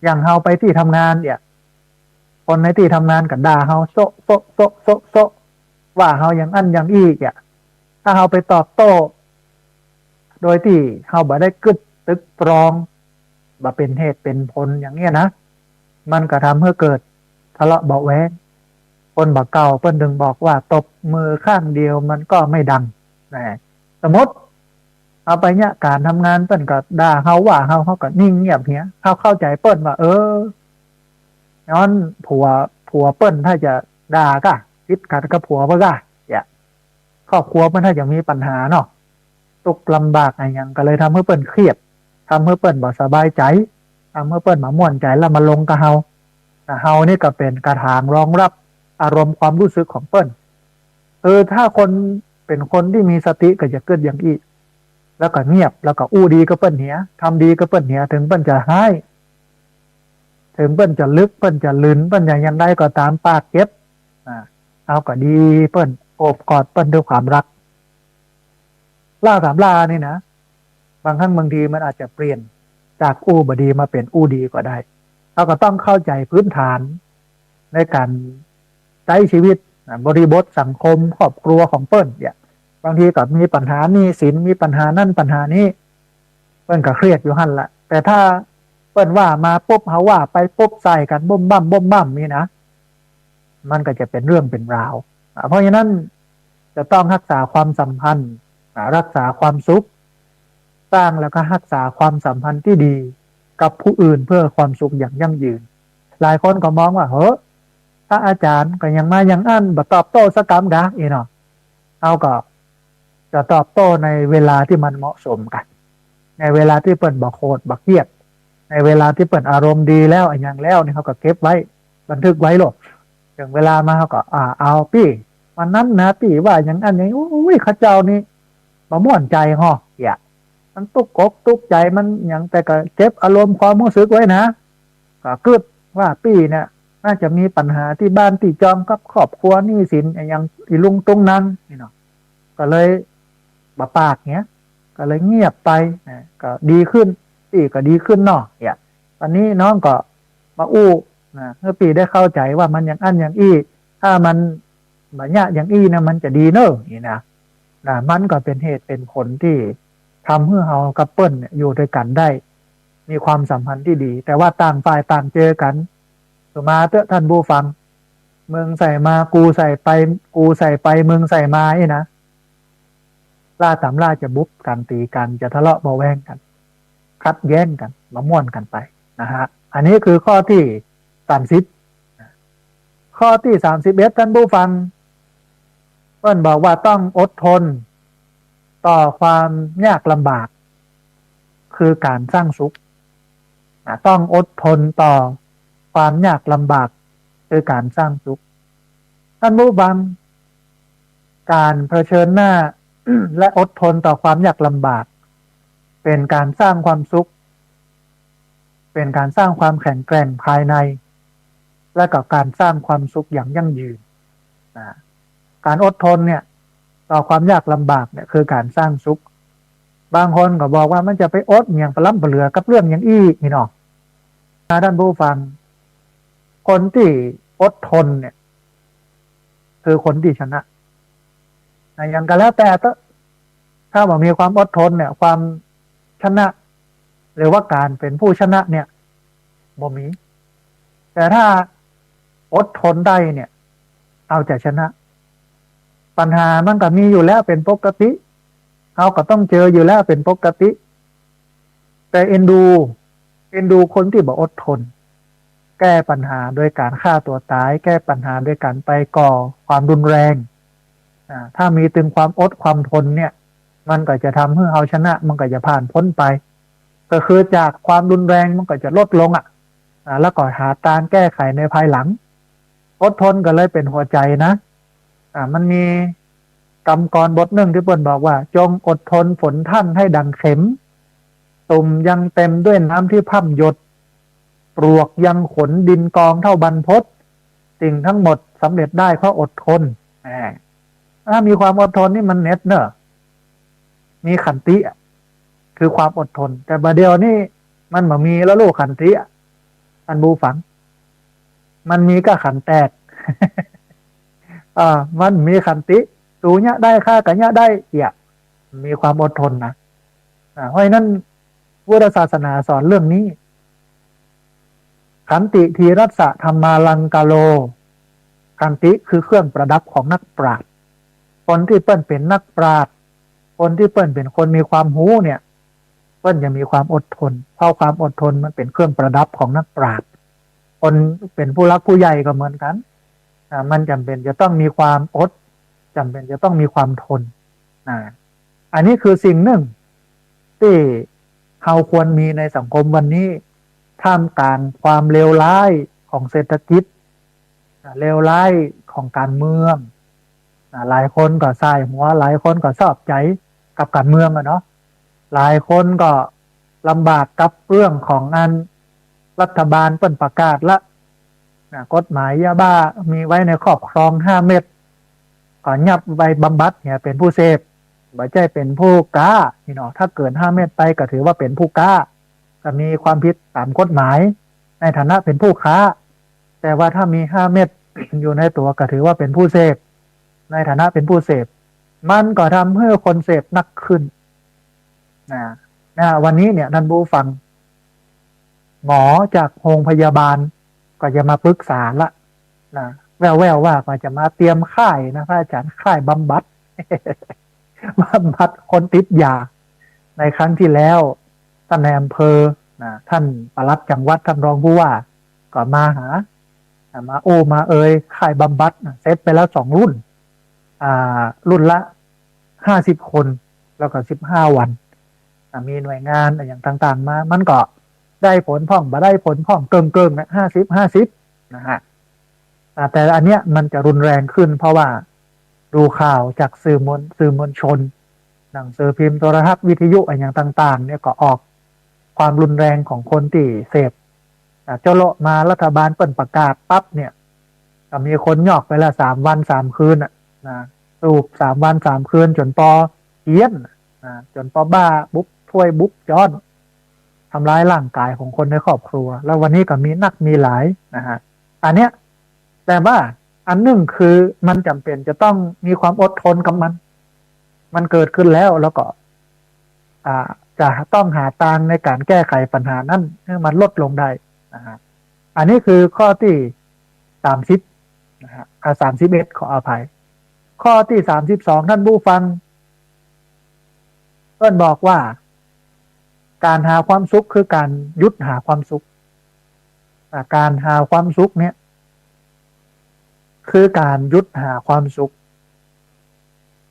อย่างเฮาไปตี้ทำงานเนี่ย คนในตี้ทำงานก็ด่าเฮาโซะโซะโซะโซะโซะ ว่าเฮาอย่างอั้นอย่างอี้เนี่ย ถ้าเฮาไปตอบโต้ โดยตี้เฮาบ่ได้กึ๊ดตึกตรอง บ่เป๋นเหตุเป๋นผลอย่างเนี้ยนะ มันก็ทำหื้อเกิดทะเลาะเบาะแว้ง คนบ่าเก่าเปิ้นถึงบอกว่า ตบมือข้างเดียวมันก็ไม่ดัง นะ สมมติ เฮาไปเยียะก๋านทำงาน เปิ้นก็ด่าเฮาว่าเฮา เฮาก็นิ่งเงียบเหีย เฮาเข้าใจ๋เปิ้นว่า เออ ย้อนผัว ผัวเปิ้นถ้าจะด่าก้า ผิดกั๋นกับผัวเปิ้นก้า เนี่ย ครอบครัวเปิ้นถ้าจะมีปัญหาเนาะ ตุ๊กลำบากอะหยัง ก็เลยทำหื้อเปิ้นเครียด ทำหื้อเปิ้นบ่สบายใจ๋ ทำหื้อเปิ้นบ่ม่วนใจ๋ แล้วมาลงกับเฮา นะ เฮานี่ก็เป๋นกระถางรองรับอารมณ์ความรู้สึกของเปิ้น เออ ถ้าคนเป๋นคนตี้มีสติก็จะกึ๊ดอย่างอี้ แล้วก็เงียบ แล้วก็อู้ดีกับเปิ้นเหีย ทำดีกับเปิ้นเหีย เถิงเปิ้นจะฮ้าย เถิงเปิ้นจะลึก เปิ้นจะหลืน เปิ้นจะอย่างใดก็ต๋าม ปากเก็บ นะ เฮาก็ดีเปิ้น โอบกอดเปิ้นด้วยความฮัก ล่าต๋ามล่านี่นะ บางครั้งบางทีมันอาจจะเปลี่ยนจากอู้บ่ดีมาเป๋นอู้ดีก็ได้ เฮาก็ต้องเข้าใจ๋พื้นฐานในก๋านใจ๊ชีวิตนะ บริบทสังคมครอบครัวของเปิ้นเนี่ย บางทีก็มีปัญหาหนี้สิน มีปัญหานั่นปัญหานี้ เปิ้นก็เครียดอยู่หั้นละ แต่ถ้าเปิ้นว่ามาปุ๊บ เฮาว่าไปปุ๊บ ใส่กั๋นบุ้มบั้มบุ้มบั้มนี่นะ มันก็จะเป๋นเรื่องเป๋นราว อ่ะ เพราะฉะนั้นจะต้องฮักษาความสัมพันธ์ อ่ะ ฮักษาความสุข สร้างแล้วก็ฮักษาความสัมพันธ์ตี้ดีกับผู้อื่นเพื่อความสุขอย่างยั่งยืน หลายคนก็มองว่า เฮ้อ พระอาจ๋ารย์ก็อย่างมาอย่างอั้น บ่ตอบโต้สักกำกะ อี้เนาะ เฮาก็จะตอบโต้ในเวลาตี้มันเหมาะสมกะ ในเวลาตี้เปิ้นบ่โขดบ่เครียด ในเวลาตี้เปิ้นอารมณ์ดีแล้วอะหยังแล้วนี่ เฮาก็เก็บไว้ บันทึกไว้โลด เถิงเวลามาเฮาก็ อ่า เอาปี้ วันนั้นนะปี้ว่าอย่างอั้นอย่างอี้ อุ้ย ข้าเจ้านี่บ่ม่วนใจ๋ฮอ เหีย มันตุ๊กอกตุ๊กใจ๋ มันหยัง แต่ก็เก็บอารมณ์ความรู้สึกไว้นะ ก็กึ๊ดว่าปี้เนี่ยน่าจะมีปัญหาตี้บ้านตี้จองกับครอบครัว หนี้สินอะหยังอีลุงตุงนังนี่เนาะ ก็เลยบ่ปากเนี่ย ก็เลยเงียบไปนะ ก็ดีขึ้น ปี้ก็ดีขึ้นเนาะ เนี่ย ต๋อนนี้น้องก็มาอู้นะ หื้อปี้ได้เข้าใจ๋ว่ามันอย่างอั้นอย่างอี้ ถ้ามันบ่เยียะอย่างอี้นะ มันจะดีเน่อ นี่นะ นะ มันก็เป๋นเหตุเป๋นผลตี้ทำหื้อเฮากับเปิ้นเนี่ยอยู่ตวยกั๋นได้ มีความสัมพันธ์ตี้ดี แต่ว่าต่างฝ่ายต่างเจอกั๋น สุมาเต๊อะท่านผู้ฟัง มึงใส่มา กูใส่ไป กูใส่ไป มึงใส่มา อี้นะ ล่าต๋ามล่าจะบุบกั๋น ตี๋กั๋น จะทะเลาะเบาะแว้งกั๋น ขัดแย้งกั๋น บ่ม่วนกั๋นไปนะฮะ อันนี้คือข้อตี้สามสิบ ข้อตี้สามสิบเอ็ด ท่านผู้ฟัง เปิ้นบอกว่าต้องอดทนต่อความยากลำบาก คือก๋านสร้างสุข นะ ต้องอดทนต่อความยากลำบาก คือก๋านสร้างสุข ท่านผู้ฟัง ก๋านเผชิญหน้า และอดทนต่อความยากลำบาก เป๋นก๋านสร้างความสุข เป๋นก๋านสร้างความแข็งแกร่งภายใน และก็ก๋านสร้างความสุขอย่างยั่งยืน นะ ก๋านอดทนเนี่ย ต่อความยากลำบากเนี่ย คือก๋านสร้างสุข บางคนก็บอกว่ามันจะไปอดหยังปะล้ำปะเหลือกับเรื่องอย่างอี้ นี่เนาะ นะ ท่านผู้ฟัง คนตี้อดทนเนี่ย คือคนตี้ชนะ นะ อย่างก็แล้วแต่เต๊อะ ถ้าบ่มีความอดทนเนี่ย ความชนะ หรือว่าก๋านเป๋นผู้ชนะเนี่ย บ่มี แต่ถ้าอดทนได้เนี่ย เฮาจะชนะ ปัญหามันก็มีอยู่แล้วเป๋นปกติ เฮาก็ต้องเจออยู่แล้วเป๋นปกติ แต่เอ็นดู เอ็นดูคนตี้บ่อดทน แก้ปัญหาโดยก๋านฆ่าตั๋วต๋าย แก้ปัญหาโดยก๋านไปก่อความรุนแรง อ่า ถ้ามีตึงความอดความทนเนี่ย มันก็จะทำหื้อเฮาชนะ มันก็จะผ่านป๊นไป ก็คือจากความรุนแรงมันก็จะลดลงอะ อ่า แล้วก็หาตางแก้ไขในภายหลัง อดทนก็เลยเป๋นหัวใจ๋นะ อ่า มันมีกำกรบทนึ่งตี้เปิ้นบอกว่า จงอดทนฝนท่านให้ดังเข็ม ตุ่มยังเต็มด้วยน้ำที่พร่ำหยด ปลวกยังขนดินกองเท่าบรรพต สิ่งทั้งหมดสำเร็จได้เพราะอดทน แหม ถ้ามีความอดทนนี่มันเหน็ดเนอะ มีขันติอะ คือความอดทน แต่บ่าเดี่ยวนี้มันบ่มีแล้วลูกขันติอะ ท่านผู้ฟัง มันมีก้าขันแตก อ่า มันมีขันติ สูเยียะได้ ข้าก็เยียะได้ เหีย มีความอดทนนะ อ่า เพราะฉะนั้นพุทธศาสนาสอนเรื่องนี้ ขันติ ธีรัสสะ ธรรมาลังกาโร ขันติคือเครื่องประดับของนักปราชญ์ คนตี้เปิ้นเป๋นนักปราชญ์ คนตี้เปิ้นเป๋นคนมีความฮู้เนี่ย เปิ้นจะมีความอดทน เพราะความอดทนมันเป๋นเครื่องประดับของนักปราชญ์ คนเป๋นผู้หลักผู้ใหญ่ก็เหมือนกั๋น อ่า มันจ๋ำเป๋นจะต้องมีความอด จ๋ำเป๋นจะต้องมีความทน อ่า อันนี้คือสิ่งนึ่งตี้เฮาควรมีในสังคมวันนี้ ท่ามกลางความเลวร้ายของเศรษฐกิจ อ่า เลวร้ายของก๋านเมือง อ่า หลายคนก็ส่ายหัว หลายคนก็ชอบใจ๋กับก๋านเมืองอะเนาะ หลายคนก็ลำบากกับเรื่องของอันรัฐบาลเปิ้นประกาศละ นะ กฎหมายยาบ้ามีไว้ในครอบครองห้าเม็ด ก็ยับไปบำบัดเหียเป๋นผู้เสพ บ่ใจ้เป๋นผู้ก๊า นี่เนาะ ถ้าเกินห้าเม็ดไปก็ถือว่าเป๋นผู้ก๊า ก็มีความผิดต๋ามกฎหมายในฐานะเป๋นผู้ค้า แต่ว่าถ้ามีห้าเม็ดอยู่ในตั๋วก็ถือว่าเป๋นผู้เสพ ในฐานะเป๋นผู้เสพ มันก็ทำหื้อคนเสพนักขึ้น นะ นะ วันนี้เนี่ยท่านผู้ฟัง หมอจากโฮงพยาบาลก็จะมาปรึกษาละ นะ แว่วๆ ว่าก็จะมาเตรียมค่ายนะ พระอาจ๋ารย์ ค่ายบำบัด บำบัดคนติดยา ในครั้งตี้แล้ว ต้านนายอำเภอ นะ ต้านปลัดจังหวัด ต้านรองผู้ว่า ก็มาหา นะ มาโอ้ มาเอย ค่ายบำบัด นะ เสร็จไปแล้วสองรุ่น อ่า รุ่นละห้าสิบคน แล้วก็สิบห้าวัน อ่า มีหน่วยงานอะหยังต่างๆ มา มันก็ได้ผลพ่อง บ่ได้ผลพ่อง เกิ่งๆ นะ ห้าสิบ ห้าสิบ นะฮะ อ่า แต่อันเนี้ยมันจะรุนแรงขึ้น เพราะว่าดูข่าวจากสื่อมวล สื่อมวลชน หนังสือพิมพ์ โทรทัศน์ วิทยุอะหยังต่างๆ เนี่ยก็ออกความรุนแรงของคนตี้เสพ อ่า โจะเลาะมารัฐบาลเปิ้นประกาศปั๊บเนี่ย ก็มีคนยอกไปละสามวันสามคืนน่ะ นะ สูบสามวันสามคืนจ๋นปอเฮี้ยนน่ะ นะ จ๋นปอบ้าบุบถ้วยบุบจ๊อน ทำร้ายร่างกายของคนในครอบครัว แล้ววันนี้ก็มีนักมีหลายนะฮะ อันเนี้ย แต่ว่าอันนึ่งคือมันจ๋ำเป๋นจะต้องมีความอดทนกับมัน มันเกิดขึ้นแล้ว แล้วก็ อ่า จะต้องหาตางในก๋านแก้ไขปัญหานั้นหื้อมันลดลงได้นะฮะ อันนี้คือข้อตี้สามสิบนะฮะ อ่า สามสิบเอ็ด ขออภัย ข้อตี้สามสิบสอง ท่านผู้ฟัง เปิ้นบอกว่า ก๋านหาความสุขคือก๋านหยุดหาความสุข อ่า ก๋านหาความสุขเนี่ย คือก๋านหยุดหาความสุข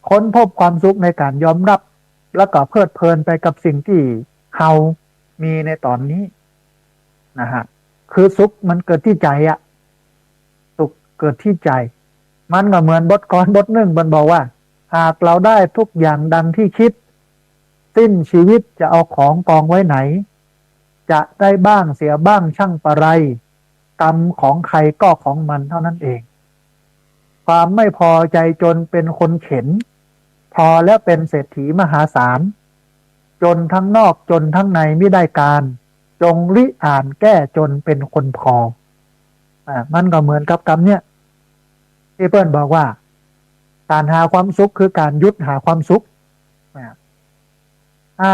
ค้นพบความสุขในก๋านยอมรับ แล้วก็เพลิดเพลินไปกับสิ่งตี้เฮามีในต๋อนนี้นะฮะ คือสุขมันเกิดตี้ใจ๋อะ สุขเกิดตี้ใจ๋ มันก็เหมือนบทกลอนบทนึ่ง มันบอกว่า หากเราได้ทุกอย่างดังที่คิด สิ้นชีวิตจะเอาของกองไว้ไหน จะได้บ้างเสียบ้างช่างปะไร กรรมของใครก็ของมันเท่านั้นเอง ความไม่พอใจจนเป็นคนเข็ญ พอแล้วเป็นเศรษฐีมหาศาล จนทั้งนอกจนทั้งในมิได้การ จงริอ่านแก้จนเป็นคนพอ อ่า มันก็เหมือนกับกำเนี่ย ตี้เปิ้นบอกว่า ก๋านหาความสุขคือก๋านหยุดหาความสุข อ่า ถ้า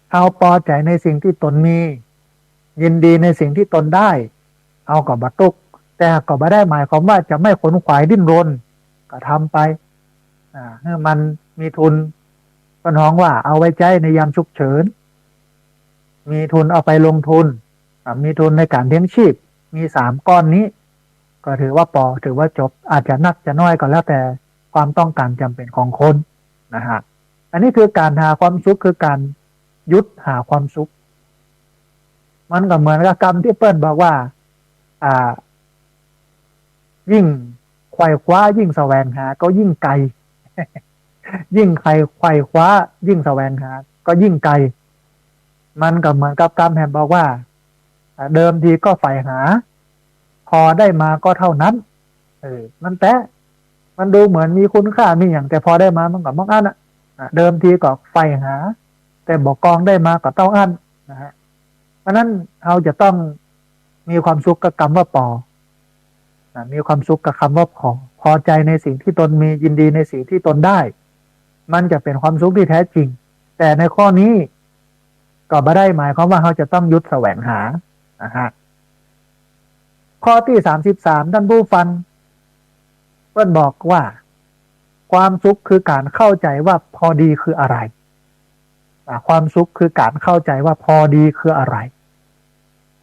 เฮาปอใจ๋ในสิ่งตี้ตนมี ยินดีในสิ่งตี้ตนได้ เฮาก็บ่ตุ๊กข์ แต่ก็บ่ได้หมายความว่าจะไม่ขนขวายดิ้นรน ก็ทำไป อ่า หื้อมันมีทุน เปิ้นฮ้องว่าเอาไว้ใจ๊ในยามฉุกเฉิน มีทุนเอาไปลงทุน อ่า มีทุนในก๋านเลี้ยงชีพ มีสามก้อนนี้ ก็ถือว่าปอ ถือว่าจบ อาจจะนักจะน้อยก็แล้วแต่ความต้องการจ๋ำเป๋นของคนนะฮะ อันนี้คือก๋านหาความสุข คือก๋านหยุดหาความสุข มันก็เหมือนกับกำตี้เปิ้นบอกว่า อ่า ยิ่งไขว่คว้า ยิ่งแสวงหา ก็ยิ่งไกล ยิ่งไขว่ ไขว่คว้า ยิ่งแสวงหา ก็ยิ่งไกล มันก็เหมือนกับกำแหมบอกว่า อ่า เดิมทีก็ใฝ่หา พอได้มาก็เท่านั้น เออ มันแต๊ มันดูเหมือนมีคุณค่า มีอะหยัง แต่พอได้มามันก็บ่อั้นอะ อ่ะ เดิมทีก็ใฝ่หา แต่บ่กองได้มาก็เต้าอั้นนะฮะ เพราะฉะนั้นเฮาจะต้องมีความสุขกับกำว่าปอ นะ มีความสุขกับกำว่าพอ พอใจในสิ่งที่ตนมี ยินดีในสิ่งที่ตนได้ มันจะเป็นความสุขที่แท้จริง แต่ในข้อนี้ก็บ่ได้หมายความว่าเฮาจะต้องหยุดแสวงหานะฮะ ข้อตี้สามสิบสาม ท่านผู้ฟัง เปิ้นบอกว่า ความสุขคือก๋านเข้าใจ๋ว่าพอดีคืออะไร อ่า ความสุขคือก๋านเข้าใจ๋ว่าพอดีคืออะไร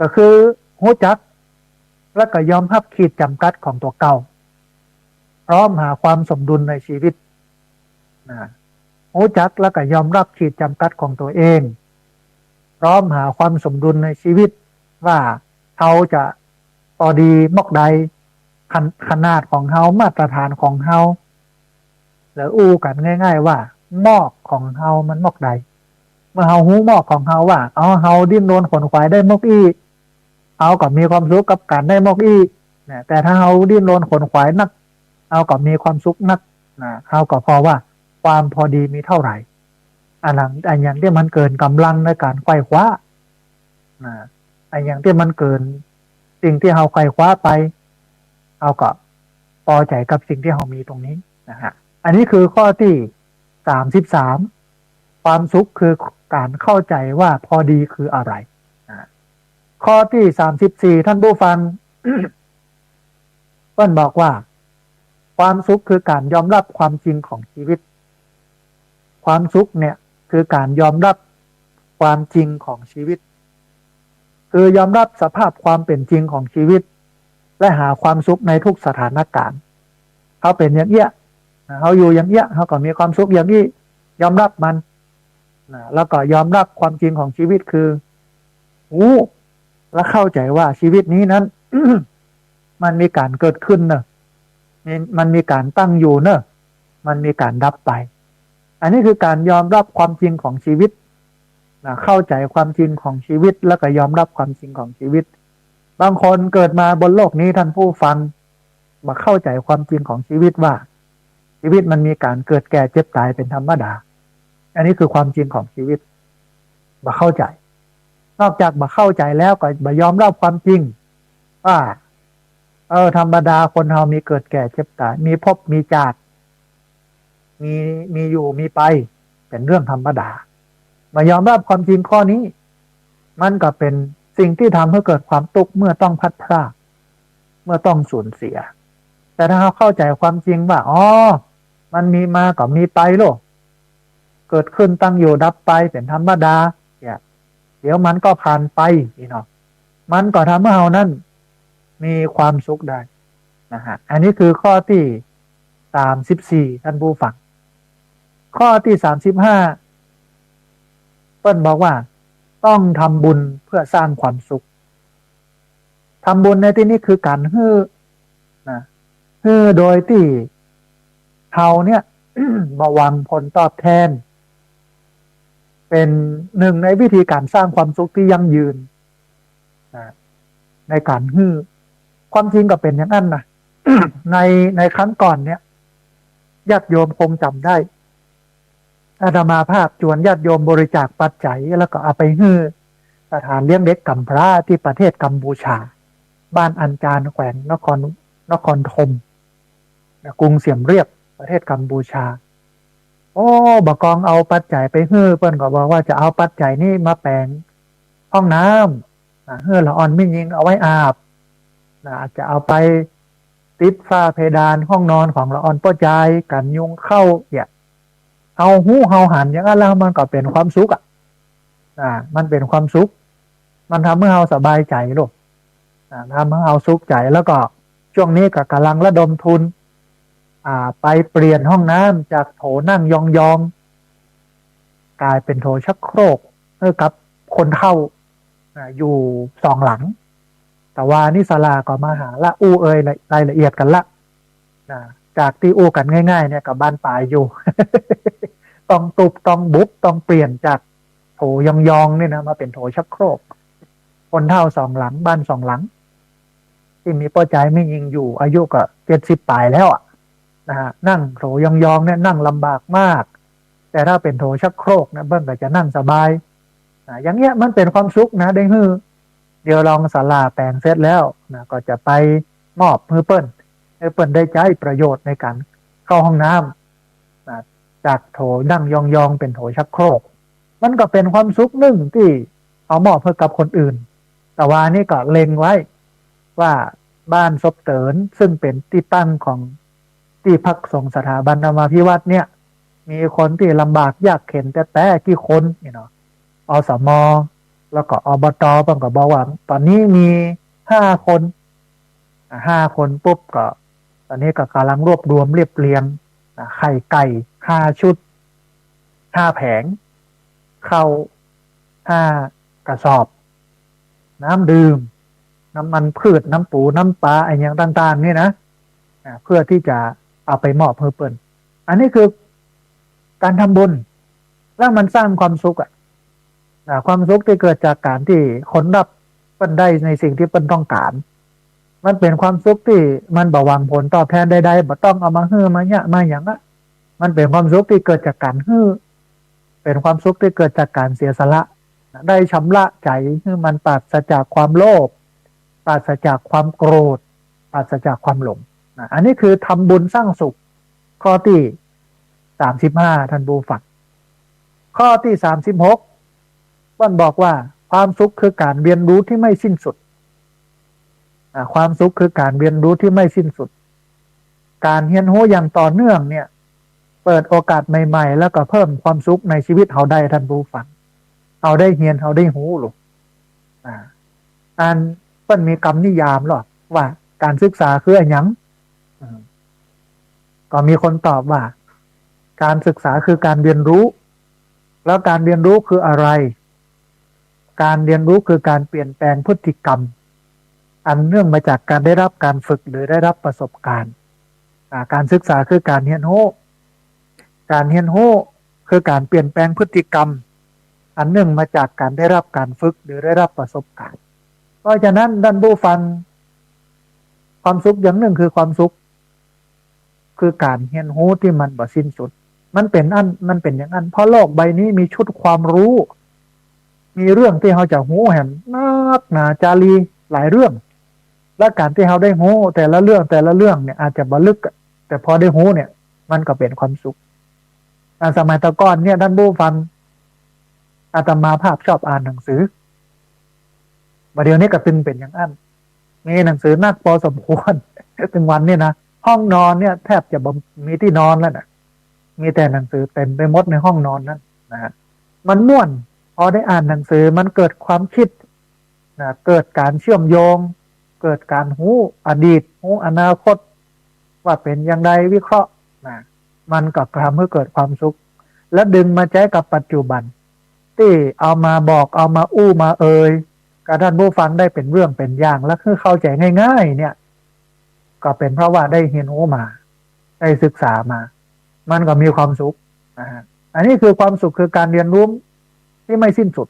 ก็คือฮู้จัก แล้วก็ยอมฮับขีดจ๋ำกัดของตั๋วเก่า พร้อมหาความสมดุลในชีวิต นะ ฮู้จักแล้วก็ยอมฮับขีดจ๋ำกัดของตั๋วเอง พร้อมหาความสมดุลในชีวิต ว่าเฮาจะปอดีมอกใด ขน- ขนาดของเฮา มาตรฐานของเฮา หรืออู้กั๋นง่ายๆ ว่ามอกของเฮามันมอกใด เมื่อเฮาฮู้มอกของเฮาว่า อ๋อ เฮาดิ้นรนขวนขวายได้มอกอี้ เฮาก็มีความสุขกับก๋านได้มอกอี้ นะ แต่ถ้าเฮาดิ้นรนขวนขวายนัก เฮาก็มีความสุขนัก นะ เฮาก็ผ่อว่าความพอดีมีเต้าไหร่ อะหยัง อะหยังตี้มันเกินก๋ำลังในก๋านไขว่คว้า นะ อะหยังตี้มันเกินสิ่งตี้เฮาไขว่คว้าไป เฮาก็ปอใจ๋กับสิ่งตี้เฮามีตรงนี้นะฮะ อันนี้คือข้อตี้สามสิบสาม ความสุขคือก๋านเข้าใจ๋ว่าพอดีคืออะไร นะ ข้อตี้สามสิบสี่ ท่านผู้ฟัง เปิ้นบอกว่า ความสุขคือก๋านยอมฮับความจริงของชีวิต ความสุขเนี่ยคือก๋านยอมฮับความจริงของชีวิต คือยอมฮับสภาพความเป๋นจริงของชีวิต และหาความสุขในทุกสถานก๋ารณ์ เฮาเป๋นอย่างเอี้ย นะ เฮาอยู่อย่างเอี้ย เฮาก็มีความสุขอย่างอี้ ยอมฮับมัน นะ แล้วก็ยอมฮับความจริงของชีวิตคือ ฮู้ และเข้าใจ๋ว่าชีวิตนี้นั้น มันมีก๋านเกิดขึ้นเนอะ มี- มันมีก๋านตั้งอยู่เนอะ มันมีก๋านดับไป อันนี้คือก๋านยอมฮับความจริงของชีวิต นะ เข้าใจ๋ความจริงของชีวิต แล้วก็ยอมฮับความจริงของชีวิต บางคนเกิดมาบนโลกนี้ ท่านผู้ฟัง บ่เข้าใจ๋ความจริงของชีวิตว่า ชีวิตมันมีก๋านเกิดแก่เจ็บต๋ายเป๋นธรรมดา อันนี้คือความจริงของชีวิต บ่เข้าใจ๋ นอกจากบ่เข้าใจ๋แล้วก็บ่ยอมฮับความจริงว่า เออ ธรรมดาคนเฮามีเกิดแก่เจ็บต๋าย มีภพมีจาติ มี- มีอยู่มีไป เป๋นเรื่องธรรมดา บ่ยอมฮับความจริงข้อนี้ มันก็เป๋นสิ่งตี้ทำหื้อเกิดความตุ๊กข์เมื่อต้องพลัดพราก เมื่อต้องสูญเสีย แต่ถ้าเฮาเข้าใจ๋ความจริงว่า อ๋อ มันมีมาก็มีไปโลก เกิดขึ้นตั้งอยู่ดับไปเป๋นธรรมดา เนี่ย เดี๋ยวมันก็ผ่านไปนี่เนาะ มันก็ทำหื้อเฮานั้นมีความสุขได้นะฮะ อันนี้คือข้อตี้สามสิบสี่ ท่านผู้ฟัง ข้อตี้สามสิบห้า เปิ้นบอกว่าต้องทำบุญเพื่อสร้างความสุข ทำบุญในตี้นี้คือก๋านหื้อ นะ หื้อโดยตี้เฮาเนี่ย บ่หวังผลตอบแทน เป๋นหนึ่งในวิธีก๋านสร้างความสุขตี้ยั่งยืน นะ ในก๋านหื้อ ความจริงก็เป๋นอย่างนั้นนะ ใน- ในครั้งก่อนเนี่ย ญาติโยมคงจ๋ำได้ อาตมาภาพจวนญาติโยมบริจาคปัจจัย แล้วก็เอาไปหื้อสถานเลี้ยงเด็กกำพร้าตี้ประเทศกัมพูชา บ้านอันจาน แขวงนคร- นครธม นะ กรุงเสียมเรียบ ประเทศกัมพูชา โอ้ บ่ากองเอาปัจจัยไปหื้อ เปิ้นก็บอกว่าจะเอาปัจจัยนี้มาแป๋งห้องน้ำ นะ หื้อละอ่อนแม่ญิงเอาไว้อาบ นะ อาจจะเอาไปติดฝ้าเพดานห้องนอนของละอ่อนป้อจาย กั๋นยุงเข้า เนี่ย เฮาฮู้เฮาหันอย่างนั้นแล้วมันก็เป๋นความสุขอะ อ่า มันเป๋นความสุข มันทำหื้อเฮาสบายใจ๋ลูก อ่า ทำหื้อเฮาสุขใจ๋ แล้วก็ช่วงนี้ก็ก่ำลังระดมทุน อ่า ไปเปลี่ยนห้องน้ำจากโถนั่งยองๆ ก๋ายเป๋นโถชักโครก หื้อกับคนเฒ่า อ่า อยู่สองหลัง แต่ว่านี่ศาลาก็มาหาละ อู้เอยรายละเอียดกั๋นละ นะ จากตี้อู้กั๋นง่ายๆ เนี่ยก็บานปลายอยู่ ต้องตุ๊บ ต้องบุบ ต้องเปลี่ยนจากโถยองๆ เนี่ยนะ มาเป๋นโถชักโครก คนเฒ่าสองหลัง บ้านสองหลัง ตี้มีป้อจายแม่ญิงอยู่ อายุก็เจ็ดสิบป๋ายแล้วอะ นะฮะ นั่งโถยองๆเนี่ยนั่งลำบากมาก แต่ถ้าเป๋นโถชักโครกเนี่ยเปิ้นก็จะนั่งสบาย นะ อย่างเงี้ยมันเป๋นความสุขนะ ได้หื้อ เดี๋ยวรองศาลาแป๋งเสร็จแล้วนะ ก็จะไปมอบหื้อเปิ้น หื้อเปิ้นได้ใจ๊ประโยชน์ในก๋านเข้าห้องน้ำนะ จากโถนั่งยองๆเป๋นโถชักโครก มันก็เป๋นความสุขนึ่งตี้เอามอบหื้อกับคนอื่น แต่ว่านี่ก็เล็งไว้ว่าบ้านศพเติ๋น ซึ่งเป๋นตี้ตั้งของตี้พักสงฆ์สถาบันธรรมาภิวัฒน์เนี่ย มีคนตี้ลำบากยากเข็ญแต๊ๆกี่คนนี่เนาะ อสม แล้วก็ อบต เปิ้นก็บอกว่าต๋อนนี้มีห้าคน อ่ะ ห้าคนปุ๊บก็ ต๋อนนี้ก็ก่ำลังรวบรวมเรียบเรียง อ่ะ ไข่ไก่ห้าชุด ห้าแผง ข้าวห้ากระสอบ น้ำดื่ม น้ำมันพืช น้ำปู น้ำป๋า อะหยังต่างๆนี่นะ อ่ะ เพื่อตี้จะเอาไปมอบหื้อเปิ้น อันนี้คือก๋านทำบุญ แล้วมันสร้างความสุขอะ อ่า ความสุขตี้เกิดจากก๋านตี้คนฮับเปิ้นได้ในสิ่งตี้เปิ้นต้องก๋าน มันเป๋นความสุขตี้มันบ่หวังผลตอบแทนใดๆ บ่ต้องเอามาหื้อมาเยียะมาหยังอะ มันเป๋นความสุขตี้เกิดจากก๋านหื้อ เป๋นความสุขตี้เกิดจากก๋านเสียสละ ได้ชำระใจ๋หื้อมันปราศจากความโลภ ปราศจากความโกรธ ปราศจากความหลงนะ อันนี้คือทำบุญสร้างสุข ข้อตี้สามสิบห้า ท่านผู้ฟัง ข้อตี้สามสิบหก เปิ้นบอกว่าความสุขคือก๋านเรียนรู้ตี้ไม่สิ้นสุด อ่า ความสุขคือก๋านเรียนรู้ตี้ไม่สิ้นสุด ก๋านเฮียนฮู้อย่างต่อเนื่องเนี่ย เปิดโอกาสใหม่ๆ แล้วก็เพิ่มความสุขในชีวิตเฮาได้ ท่านผู้ฟัง เฮาได้เฮียน เฮาได้ฮู้ลูก อ่า อันเปิ้นมีกำนิยามลอว่าก๋านศึกษาคืออะหยัง อืม ก็มีคนตอบว่า ก๋านศึกษาคือก๋านเรียนรู้ แล้วก๋านเรียนรู้คืออะไร ก๋านเรียนรู้คือก๋านเปลี่ยนแปลงพฤติกรรม อันเนื่องมาจากก๋านได้ฮับก๋านฝึกหรือได้ฮับประสบการณ์ อ่า ก๋านศึกษาคือก๋านเฮียนฮู้ ก๋านเฮียนฮู้คือก๋านเปลี่ยนแปลงพฤติกรรม อันเนื่องมาจากก๋านได้ฮับก๋านฝึกหรือได้ฮับประสบการณ์ เพราะฉะนั้นท่านผู้ฟัง ความสุขอย่างนึ่งคือความสุข คือก๋านเฮียนฮู้ตี้มันบ่สิ้นสุด มันเป๋นอั้น มันเป๋นอย่างอั้น เพราะโลกใบนี้มีชุดความรู้ มีเรื่องตี้เฮาจะฮู้แหมนักหนาจารีหลายเรื่อง และก๋านตี้เฮาได้ฮู้แต่ละเรื่องแต่ละเรื่องเนี่ยอาจจะบ่ลึกอะ แต่พอได้ฮู้เนี่ย มันก็เป๋นความสุข อ่า สมัยแต่ก่อนเนี่ยท่านผู้ฟัง อาตมาภาพชอบอ่านหนังสือ บ่าเดี่ยวนี้ก็ตึงเป๋นอย่างอั้น มีหนังสือนักพอสมควร ตึงวันเนี่ยนะ ห้องนอนเนี่ยแทบจะบ่มีตี้นอนแล้วนะ มีแต่หนังสือเต็มไปหมดในห้องนอนนั้นนะฮะ มันม่วน พอได้อ่านหนังสือมันเกิดความคิดนะ เกิดก๋านเชื่อมโยง เกิดก๋านฮู้อดีต ฮู้อนาคต ว่าเป๋นอย่างใด วิเคราะห์นะ มันก็ทำหื้อเกิดความสุข และดึงมาใจ๊กับปัจจุบัน ตี้เอามาบอก เอามาอู้มาเอ่ย กับท่านผู้ฟังได้เป๋นเรื่องเป๋นอย่าง และหื้อเข้าใจ๋ง่ายๆเนี่ย ก็เป๋นเพราะว่าได้เฮียนฮู้มา ได้ศึกษามา มันก็มีความสุขนะฮะ อันนี้คือความสุขคือก๋านเรียนรู้ตี้ไม่สิ้นสุด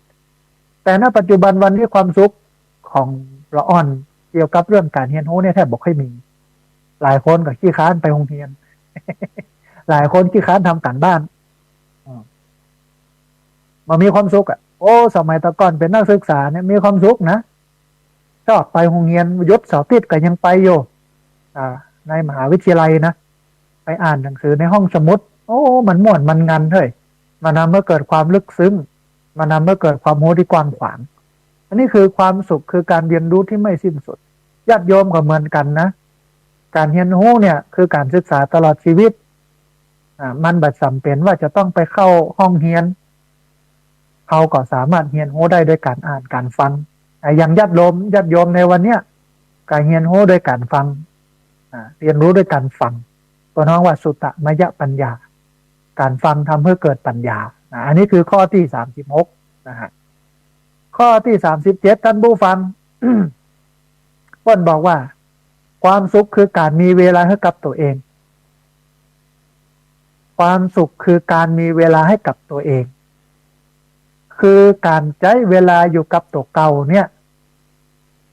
แต่ณปัจจุบันวันนี้ความสุขของละอ่อนเกี่ยวกับเรื่องก๋านเฮียนฮู้เนี่ยแทบบ่ค่อยมี หลายคนก็ขี้คร้านไปโฮงเฮียน หลายคนขี้คร้านทำก๋านบ้าน อืม บ่มีความสุขอะ โอ้ สมัยแต่ก่อนเป๋นนักศึกษาเนี่ยมีความสุขนะ ชอบไปโฮงเฮียน หยุดเสาร์อาทิตย์ก็ยังไปอยู่ อ่า ในมหาวิทยาลัยนะ ไปอ่านหนังสือในห้องสมุด โอ้ มันม่วนมันงันเฮ้ย มันทำหื้อเกิดความลึกซึ้ง มันทำหื้อเกิดความฮู้ตี้กว้างขวาง อันนี้คือความสุขคือก๋านเรียนรู้ตี้ไม่สิ้นสุด ญาติโยมก็เหมือนกั๋นนะ ก๋านเฮียนฮู้เนี่ยคือก๋านศึกษาตลอดชีวิต อ่า มันบ่จ๋ำเป๋นว่าจะต้องไปเข้าห้องเฮียน เฮาก็สามารถเฮียนฮู้ได้ด้วยก๋านอ่านก๋านฟัง อ่า อย่างญาติโยม ญาติโยมในวันเนี้ย ก็เฮียนฮู้ด้วยก๋านฟัง อ่า เรียนรู้ด้วยก๋านฟัง เปิ้นฮ้องว่าสุตตมยปัญญา ก๋านฟังทำหื้อเกิดปัญญา อ่า อันนี้คือข้อตี้สามสิบหกนะฮะ ข้อตี้สามสิบเจ็ด ท่านผู้ฟัง เปิ้นบอกว่า ความสุขคือก๋านมีเวลาหื้อกับตั๋วเอง ความสุขคือก๋านมีเวลาหื้อกับตั๋วเอง คือก๋านใจ๊เวลาอยู่กับตั๋วเก่าเนี่ย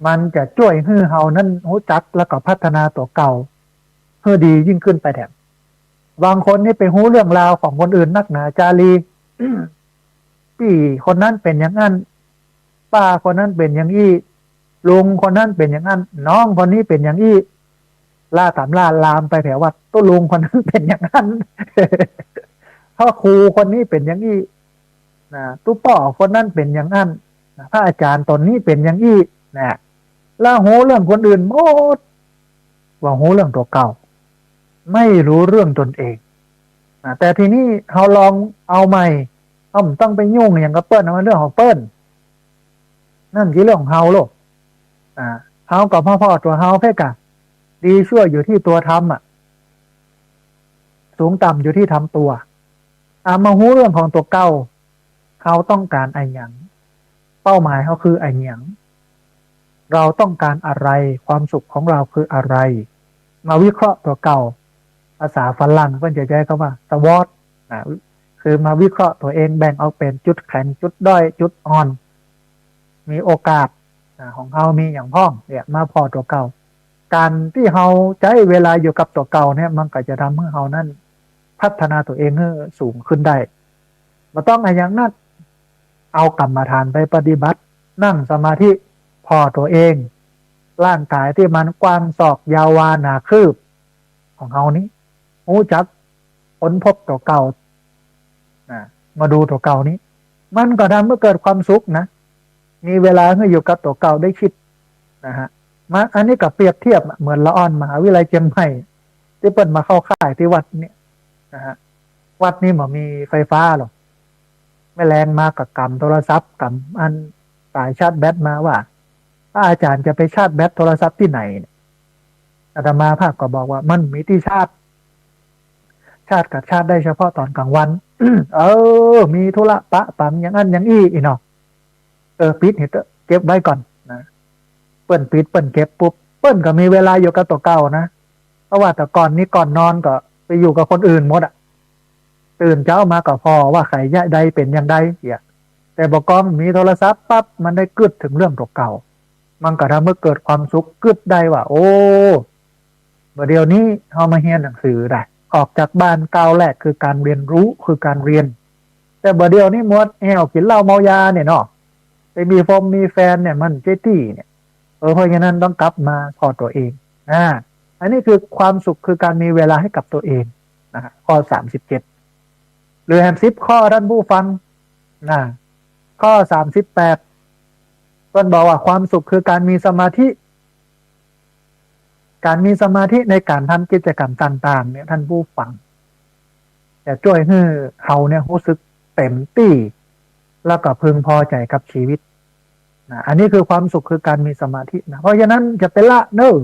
มันจะจ้วยหื้อเฮานั้นฮู้จักแล้วก็พัฒนาตั๋วเก่าหื้อดียิ่งขึ้นไปแถม บางคนนี่ไปฮู้เรื่องราวของคนอื่นนักหนาจารี ปี้คนนั้นเป๋นอย่างอั้น ป้าคนนั้นเป๋นอย่างอี้ ลุงคนนั้นเป๋นอย่างอั้น น้องคนนี้เป๋นอย่างอี้ ล่าต๋ำล่าลามไปแผวว่าตุ๊ลุงคนนั้นเป๋นอย่างอั้น พระครูคนนี้เป๋นอย่างอี้ นะ ตุ๊ป้อคนนั้นเป๋นอย่างอั้น นะ พระอาจ๋ารย์ต๋นนี้เป๋นอย่างอี้ นะ แล้วฮู้เรื่องคนอื่นหมด บ่ฮู้เรื่องตั๋วเก่า ไม่รู้เรื่องตนเอง นะ แต่ทีนี้เฮาลองเอาใหม่ เฮาบ่ต้องไปยุ่งหยังกับเปิ้น เอาเรื่องของเปิ้น นั่นคือเรื่องของเฮาโลก อ่า เฮาก็มาผ่อตั๋วเฮาเป๊กอะ ดีชั่วอยู่ที่ตัวทำอะ สูงต่ำอยู่ที่ทำตัว อ่า มาฮู้เรื่องของตั๋วเก่า เฮาต้องก๋านอะหยัง เป้าหมายเฮาคืออะหยัง เราต้องการอะไร ความสุขของเราคืออะไร มาวิเคราะห์ตั๋วเก่า ภาษาฝรั่งเปิ้นจะใจ๊กำว่า สวอต นะ คือมาวิเคราะห์ตั๋วเอง แบ่งออกเป๋นจุดแข็ง จุดด้อย จุดอ่อน มีโอกาส นะ ของเฮามีหยังพ่อง เนี่ย มาผ่อตั๋วเก่า ก๋านตี้เฮาใจ๊เวลาอยู่กับตั๋วเก่าเนี่ย มันก็จะทำหื้อเฮานั้นพัฒนาตั๋วเองหื้อสูงขึ้นได้ บ่ต้องอะหยังนัก เอากรรมฐานไปปฏิบัติ นั่งสมาธิผ่อตั๋วเอง ร่างก๋ายตี้มันกว้างศอกยาววาหนาคืบ ของเฮานี้ ฮู้จักค้นพบตั๋วเก่า นะ มาดูตั๋วเก่านี้ มันก็ทำหื้อเกิดความสุขนะ มีเวลาหื้ออยู่กับตั๋วเก่าได้คิด นะฮะ มา อันนี้ก็เปรียบเทียบเหมือนละอ่อนมหาวิทยาลัยเจียงใหม่ ตี้เปิ้นมาเข้าค่ายตี้วัดเนี่ย นะฮะ วัดนี้บ่มีไฟฟ้าหรอก แม่แลงมาก็ก๋ำโทรศัพท์ ก๋ำอันสายชาร์จแบตมาว่า พระอาจ๋ารย์จะไปชาร์จแบตโทรศัพท์ตี้ไหนเนี่ย อาตมาภาพก็บอกว่ามันมีตี้ชาร์จ ชาร์จก็ชาร์จได้เฉพาะต๋อนกลางวัน เออ มีธุระปะปังอย่างอั้นอย่างอี้ อี้เนาะ เออ ปิดเหียเต๊อะ เก็บไว้ก่อน นะ เปิ้นปิดเปิ้นเก็บปุ๊บ เปิ้นก็มีเวลาอยู่กับตั๋วเก่านะ เพราะว่าแต่ก่อนนี้ก่อนนอนก็ไปอยู่กับคนอื่นหมดอะ ตื่นเจ๊ามาก็ผ่อว่าใผใดเป๋นอย่างใดเหีย แต่บ่าก้องมีโทรศัพท์ปั๊บ มันได้กึ๊ดเถิงเรื่องตั๋วเก่า มันก็ทำหื้อเกิดความสุข กึ๊ดได้ว่า โอ้ บ่าเดี่ยวนี้เฮามาเฮียนหนังสือได้ ออกจากบ้านก้าวแรกคือการเรียนรู้ คือการเรียน แต่บ่าเดี่ยวนี้มัวแอ่วกิ๋นเหล้าเมายาเนี่ยเนาะ ไปมีฟงมีแฟนเนี่ย มันใจ้ตี้เนี่ย เออ เพราะฉะนั้นต้องกลับมาผ่อตั๋วเอง อ่า อันนี้คือความสุข คือการมีเวลาให้กับตั๋วเอง นะฮะ ข้อสามสิบเจ็ด หรือแหมสิบข้อ ท่านผู้ฟัง นะ ข้อสามสิบแปด เปิ้นบอกว่าความสุขคือการมีสมาธิ ก๋านมีสมาธิในก๋านทำกิจกรรมต่างๆ เนี่ย ท่านผู้ฟัง จะจ้วยหื้อเฮาเนี่ยฮู้สึกเต๋มตี้ แล้วก็พึงพอใจ๋กับชีวิต นะ อันนี้คือความสุข คือก๋านมีสมาธินะ เพราะฉะนั้นอย่าไปละเน่อ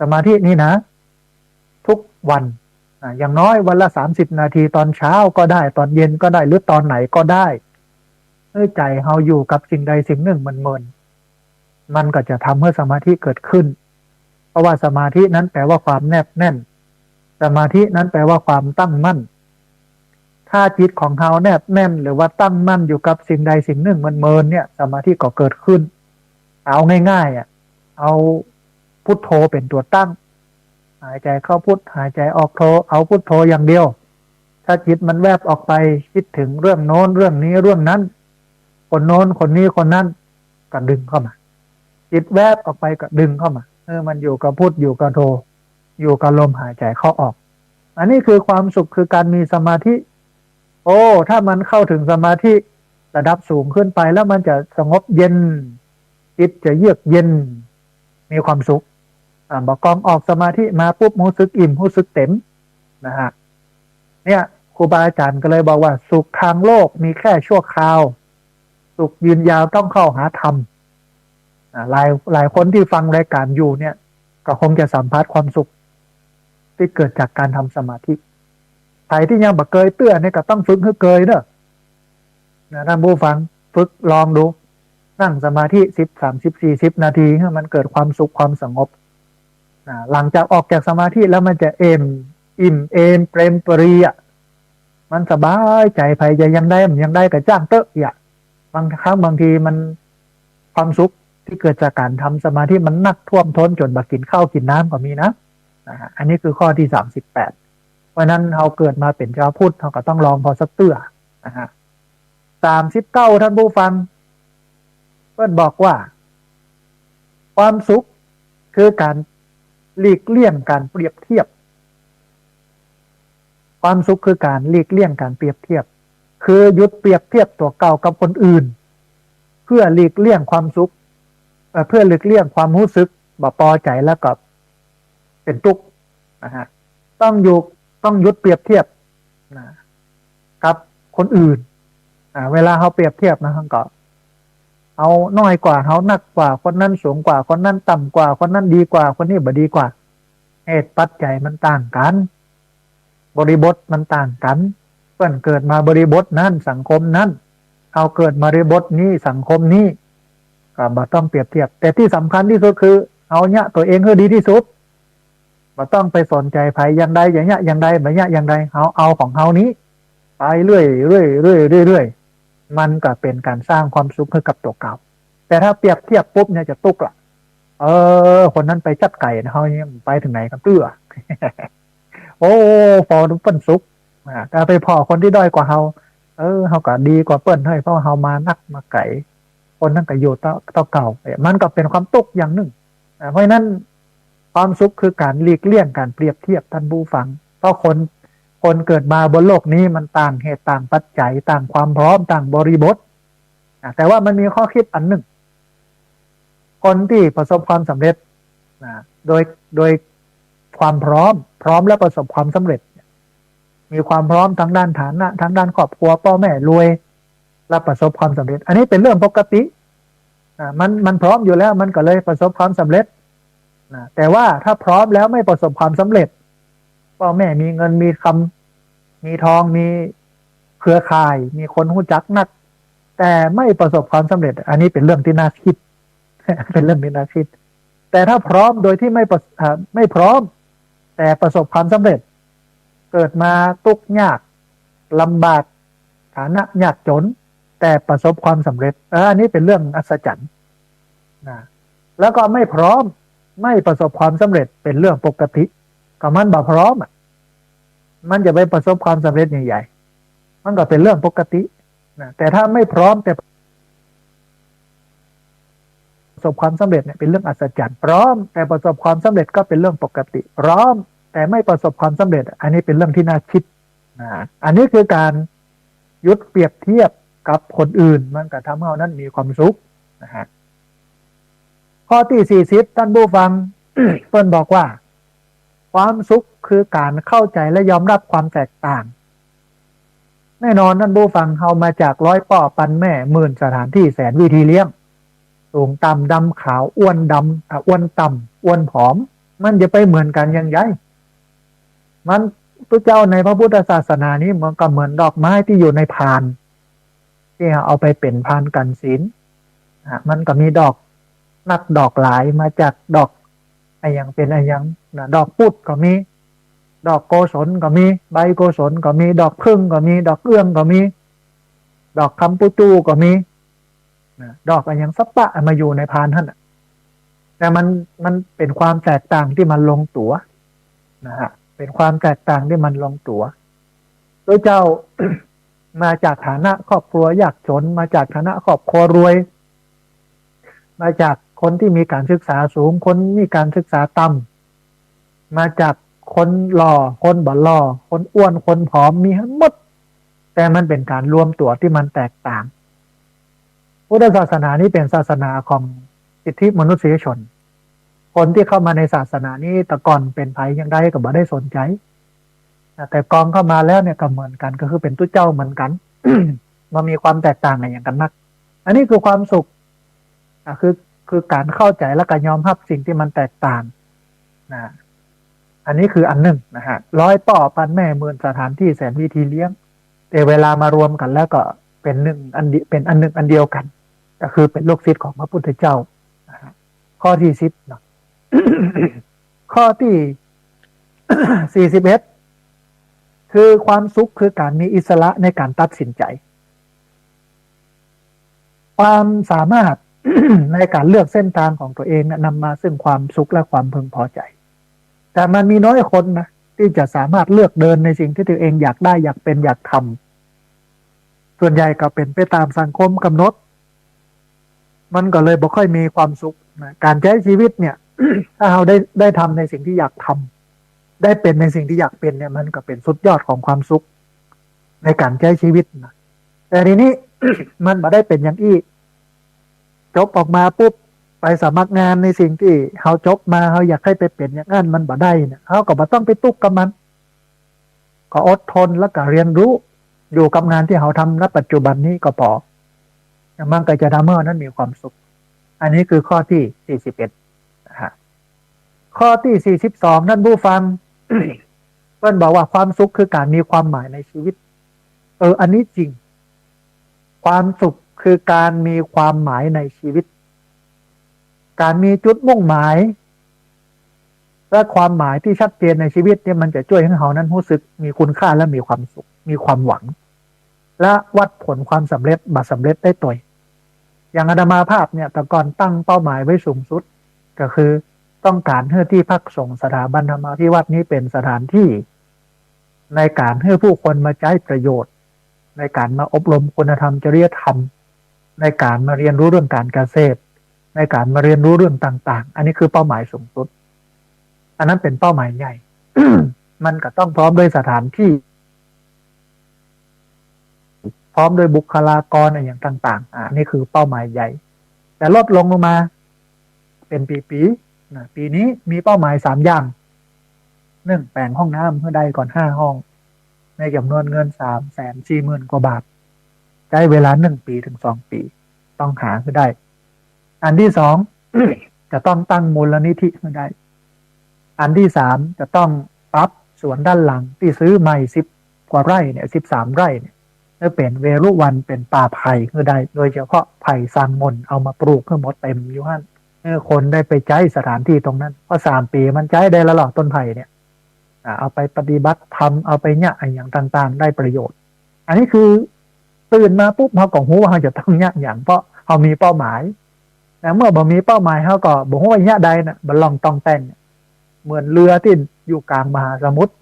สมาธินี่นะ ทุกวัน นะ อย่างน้อยวันละสามสิบนาที ต๋อนเช้าก็ได้ ต๋อนเย็นก็ได้ หรือต๋อนไหนก็ได้ หื้อใจ๋เฮาอยู่กับสิ่งใดสิ่งนึ่งเมินๆ มันก็จะทำหื้อสมาธิเกิดขึ้น เพราะว่าสมาธินั้นแปลว่าความแนบแน่น สมาธินั้นแปลว่าความตั้งมั่น ถ้าจิตของเฮาแนบแน่นหรือว่าตั้งมั่นอยู่กับสิ่งใดสิ่งนึ่งเมินๆ เนี่ย สมาธิก็เกิดขึ้น เอาง่ายๆ อะ เอาพุทโธเป๋นตั๋วตั้ง หายใจ๋เข้าพุท หายใจ๋ออกโธ เอาพุทโธอย่างเดียว ถ้าจิตมันแวบออกไป คิดเถิงเรื่องโน้นเรื่องนี้เรื่องนั้น คนโน้นคนนี้คนนั้น ก็ดึงเข้ามา จิตแวบออกไปก็ดึงเข้ามา เออ มันอยู่กับพุท อยู่กับโธ อยู่กับลมหายใจ๋เข้าออก อันนี้คือความสุข คือก๋านมีสมาธิ โอ้ ถ้ามันเข้าเถิงสมาธิระดับสูงขึ้นไปแล้ว มันจะสงบเย็น จิตจะเยือกเย็น มีความสุข อ่า บ่าก้องออกสมาธิมาปุ๊บ ฮู้สึกอิ่ม ฮู้สึกเต๋ม นะฮะ เนี่ย ครูบาอาจ๋ารย์ก็เลยบอกว่า สุขทางโลกมีแค่ชั่วคราว สุขยืนยาวต้องเข้าหาธรรม อ่า หลาย หลายคนตี้ฟังรายก๋านอยู่เนี่ย ก็คงจะสัมผัสความสุขตี้เกิดจากก๋านทำสมาธิ ใผตี้ยังบ่เกยเตื้อเนี่ยก็ต้องฝึกหื้อเกยเน่อ นะ ท่านผู้ฟัง ฝึกลองดู นั่งสมาธิสิบ สามสิบ สี่สิบนาที หื้อมันเกิดความสุขความสงบ นะ หลังจากออกจากสมาธิแล้วมันจะเอ็ม อิ่มเอมเปรมปรีอะ มันสบายใจ๋ ใผจะยังใดบ่ยังใดก็จ้างเต๊อะอะ บางครั้งบางทีมัน ความสุข ที่เกิดจากก๋านทำสมาธิมันนักท่วมท้นจ๋นบ่กิ๋นข้าวกิ๋นน้ำก็มีนะ นะฮะ อันนี้คือข้อตี้สามสิบแปด เพราะฉะนั้นเฮาเกิดมาเป๋นจาวพุทธ เฮาก็ต้องลองผ่อสักเตื้อนะฮะ สามสิบเก้า ท่านผู้ฟัง เปิ้นบอกว่า ความสุขคือก๋านหลีกเลี่ยงก๋านเปรียบเทียบ ความสุขคือก๋านหลีกเลี่ยงก๋านเปรียบเทียบ คือหยุดเปรียบเทียบตั๋วเก่ากับคนอื่น เพื่อหลีกเลี่ยงความสุข เอ่อ เพื่อหลีกเลี่ยงความฮู้สึกบ่ปอใจ๋แล้วก็เป๋นตุ๊กข์นะฮะ ต้องอยู่ ต้องหยุดเปรียบเทียบนะ กับคนอื่น อ่า เวลาเฮาเปรียบเทียบนะ เฮาก็ เฮาน้อยกว่า เฮานักกว่า คนนั้นสูงกว่า คนนั้นต่ำกว่า คนนั้นดีกว่า คนนี้บ่ดีกว่า เหตุปัจจัยมันต่างกั๋น บริบทมันต่างกั๋น เปิ้นเกิดมาบริบทนั้น สังคมนั้น เฮาเกิดมาบริบทนี้ สังคมนี้ ก็บ่ต้องเปรียบเทียบ แต่ตี้สำคัญตี้สุดคือ เฮาเยียะตั๋วเองหื้อดีตี้สุด บ่ต้องไปสนใจ๋ใผอย่างใด จะเยียะอย่างใด บ่เยียะอย่างใด เฮาเอาของเฮานี้ ไปเรื่อยๆ เรื่อยๆ เรื่อยๆ มันก็เป๋นก๋านสร้างความสุขหื้อกับตั๋วเก่า แต่ถ้าเปรียบเทียบปุ๊บเนี่ยจะตุ๊กข์ละ เออ คนนั้นไปจั๊ดไก๋นะ เฮายังไปเถิงไหนกั๋นเตื้อ โอ้ ผ่อเปิ้นสุข อ่า ถ้าไปผ่อคนตี้ด้อยกว่าเฮา เออ เฮาก็ดีกว่าเปิ้นเฮ้ย เพราะเฮามานักมาไก๋ คนนั้นก็อยู่เต้า เต้าเก่า เอ๊ะ มันก็เป๋นความตุ๊กข์อย่างนึ่ง อ่า เพราะฉะนั้นความสุขคือก๋านหลีกเลี่ยงก๋านเปรียบเทียบ ท่านผู้ฟัง เพราะคน คนเกิดมาบนโลกนี้มันต่างเหตุต่างปัจจัย ต่างความพร้อม ต่างบริบท อ่า แต่ว่ามันมีข้อคิดอันนึ่ง คนตี้ประสบความสำเร็จ อ่า โดย โดยความพร้อม พร้อมและประสบความสำเร็จ มีความพร้อมทางด้านฐานะ ทางด้านครอบครัว ป้อแม่รวย และประสบความสำเร็จ อันนี้เป๋นเรื่องปกติ อ่า มัน มันพร้อมอยู่แล้ว มันก็เลยประสบความสำเร็จ นะ แต่ว่าถ้าพร้อมแล้วไม่ประสบความสำเร็จ ป้อแม่มีเงินมีคำ มีทอง มีเครือข่าย มีคนฮู้จักนัก แต่ไม่ประสบความสำเร็จ อันนี้เป๋นเรื่องตี้น่าคิด เป๋นเรื่องตี้น่าคิด แต่ถ้าพร้อมโดยที่ไม่ประ อ่า ไม่พร้อม แต่ประสบความสำเร็จ เกิดมาตุ๊กข์ยาก ลำบาก ฐานะยากจ๋น แต่ประสบความสำเร็จ เออ อันนี้เป๋นเรื่องอัศจรรย์ นะ แล้วก็ไม่พร้อม ไม่ประสบความสำเร็จ เป๋นเรื่องปกติ ก็มันบ่พร้อมอะ มันจะไปประสบความสำเร็จใหญ่ๆ มันก็เป๋นเรื่องปกติ นะ แต่ถ้าไม่พร้อมแต่ประสบความสำเร็จเนี่ยเป๋นเรื่องอัศจรรย์ พร้อมแต่ประสบความสำเร็จก็เป๋นเรื่องปกติ พร้อมแต่ไม่ประสบความสำเร็จ อันนี้เป๋นเรื่องตี้น่าคิด นะ อันนี้คือก๋านหยุดเปรียบเทียบกับคนอื่น มันก็ทำให้เฮานั้นมีความสุขนะฮะ ข้อตี้สี่สิบ ท่านผู้ฟัง เปิ้นบอกว่า ความสุขคือก๋านเข้าใจ๋และยอมรับความแตกต่าง แน่นอนท่านผู้ฟัง เฮามาจากร้อยป้อปันแม่ หมื่นสถานตี้แสนวิธีเลี้ยง สูงต่ำดำขาว อ้วนดำ อ่ะ อ้วนต่ำ อ้วนผอม มันจะไปเหมือนกั๋นอย่างใด มัน พระเจ้าในพระพุทธศาสนานี้มันก็เหมือนดอกไม้ตี้อยู่ในพาน ตี้เอาไปเป๋นพานกั๋นศีล อ่ะ มันก็มีดอกนักดอกหลาย มาจากดอกอะหยังเป๋นอะหยังนะ ดอกปุดก็มี ดอกโกศลก็มี ใบโกศลก็มี ดอกผึ้งก็มี ดอกเอื้องก็มี ดอกคำปูจูก็มี นะ ดอกอะหยังสะปะมาอยู่ในพานหั้นน่ะ แต่มัน มันเป๋นความแตกต่างตี้มันลงตั๋วนะฮะ เป๋นความแตกต่างตี้มันลงตั๋ว พระเจ้า มาจากฐานะครอบครัวยากจ๋น มาจากฐานะครอบครัวรวย มาจากคนตี้มีก๋านศึกษาสูง คนมีก๋านศึกษาต่ำ มาจากคนหล่อ คนบ่หล่อ คนอ้วน คนผอม มีทั้งหมด แต่มันเป๋นก๋านรวมตั๋วตี้มันแตกต่าง พุทธศาสนานี้เป๋นศาสนาของสิทธิมนุษยชน คนตี้เข้ามาในศาสนานี้แต่ก่อนเป๋นใผอย่างใดก็บ่ได้สนใจ๋ แต่กองเข้ามาแล้วเนี่ยก็เหมือนกั๋น ก็คือเป๋นตุ๊เจ้าเหมือนกั๋น บ่มีความแตกต่างอะหยังกั๋นนัก อันนี้คือความสุข อ่ะ คือ คือก๋านเข้าใจ๋และก็ยอมรับสิ่งตี้มันแตกต่างนะ อันนี้คืออันนึ่งนะฮะ ร้อยป้อปันแม่ หมื่นสถานตี้แสนวิธีเลี้ยง แต่เวลามารวมกั๋นแล้วก็เป๋นนึ่งอันเดียว เป๋นอันนึ่งอันเดียวกั๋น ก็คือเป๋นลูกศิษย์ของพระพุทธเจ้านะฮะ ข้อตี้สิบเนาะ ข้อตี้ สี่สิบเอ็ด คือความสุขคือก๋านมีอิสระในก๋านตัดสินใจ๋ ความสามารถ ในก๋านเลือกเส้นตางของตั๋วเองเนี่ยนำมาซึ่งความสุขและความพึงพอใจ๋ แต่มันมีน้อยคนนะ ตี้จะสามารถเลือกเดินในสิ่งตี้ตั๋วเองอยากได้ อยากเป๋น อยากทำ ส่วนใหญ่ก็เป๋นไปต๋ามสังคมก๋ำหนด มันก็เลยบ่ค่อยมีความสุขนะ ก๋านใจ๊จีวิตเนี่ย ถ้าเฮาได้ ได้ทำในสิ่งตี้อยากทำ ได้เป๋นในสิ่งตี้อยากเป๋นเนี่ย มันก็เป๋นสุดยอดของความสุขในก๋านใจ๊จีวิตนะ แต่ทีนี้ มันบ่ได้เป๋นอย่างอี้ จบออกมาปุ๊บ ไปสมัครงานในสิ่งตี้เฮาจบมา เฮาอยากหื้อไปเป๋นอย่างอั้น มันบ่ได้เนี่ย เฮาก็บ่ต้องไปตุ๊กกับมัน ก็อดทนแล้วก็เฮียนฮู้ อยู่กับงานตี้เฮาทำ ณ ปัจจุบันนี้ก็ปอ มันก็จะทำหื้อเฮานั้นมีความสุข อันนี้คือข้อตี้สี่สิบเอ็ดนะฮะ ข้อตี้สี่สิบสอง ต้านผู้ฟัง เปิ้นบอกว่าความสุขคือก๋านมีความหมายในจีวิต เออ อันนี้จริง ความสุขคือก๋านมีความหมายในจีวิต ก๋านมีจุดมุ่งหมาย และความหมายตี้ชัดเจนในจีวิตเนี่ย มันจะจ้วยหื้อเฮานั้นฮู้สึกมีคุณค่าและมีความสุข มีความหวัง และวัดผลความสำเร็จบ่สำเร็จได้ตวย อย่างอาตมาภาพเนี่ย แต่ก่อนตั้งเป้าหมายไว้สูงสุด ก็คือต้องก๋านหื้อตี้พักสงฆ์สถาบันธรรมาภิวัฒน์นี้เป๋นสถานตี้ในก๋านหื้อผู้คนมาใจ๊ประโยชน์ ในก๋านมาอบรมคุณธรรมจริยธรรม ในก๋านมาเฮียนฮู้เรื่องก๋านเกษตร ในก๋านมาเฮียนฮู้เรื่องต่างๆ อันนี้คือเป้าหมายสูงสุด อันนั้นเป๋นเป้าหมายใหญ่ มันก็ต้องพร้อมด้วยสถานตี้ พร้อมด้วยบุคลากรอะหยังต่างๆ อ่า นี่คือเป้าหมายใหญ่ แต่ลดลงลงมาเป๋นปีๆ นะ ปีนี้มีเป้าหมายสามอย่าง นึ่ง แป๋งห้องน้ำหื้อได้ก่อนห้าห้อง ในจ๋ำนวนเงินสามแสนสี่หมื่นกว่าบาท ใจ๊เวลานึ่งปีถึงสองปี ต้องหาหื้อได้ อันตี้สอง จะต้องตั้งมูลนิธิหื้อได้ อันตี้สาม จะต้องปรับสวนด้านหลังตี้ซื้อใหม่สิบกว่าไร่เนี่ย สิบสามไร่เนี่ย หื้อเป๋นเวรุวัน เป๋นป่าไผ่หื้อได้ โดยเฉพาะไผ่ซางหม่น เอามาปลูกหื้อหมดเต็มอยู่หั้น หื้อคนได้ไปใจ๊สถานตี้ตรงนั้น เพราะสามปีมันใจ๊ได้แล้วล่ะ ต้นไผ่เนี่ย อ่า เอาไปปฏิบัติธรรม เอาไปเยียะอะหยังต่างๆ ได้ประโยชน์ อันนี้คือตื่นมาปุ๊บ เฮาก็ฮู้ว่าเฮาจะต้องเยียะหยัง เพราะเฮามีเป้าหมาย นะ เมื่อบ่มีเป้าหมาย เฮาก็บ่ฮู้ว่าเยียะใดนะ บ่ล่องต่องแต่ง เหมือนเฮือตี้อยู่ก๋างมหาสมุทร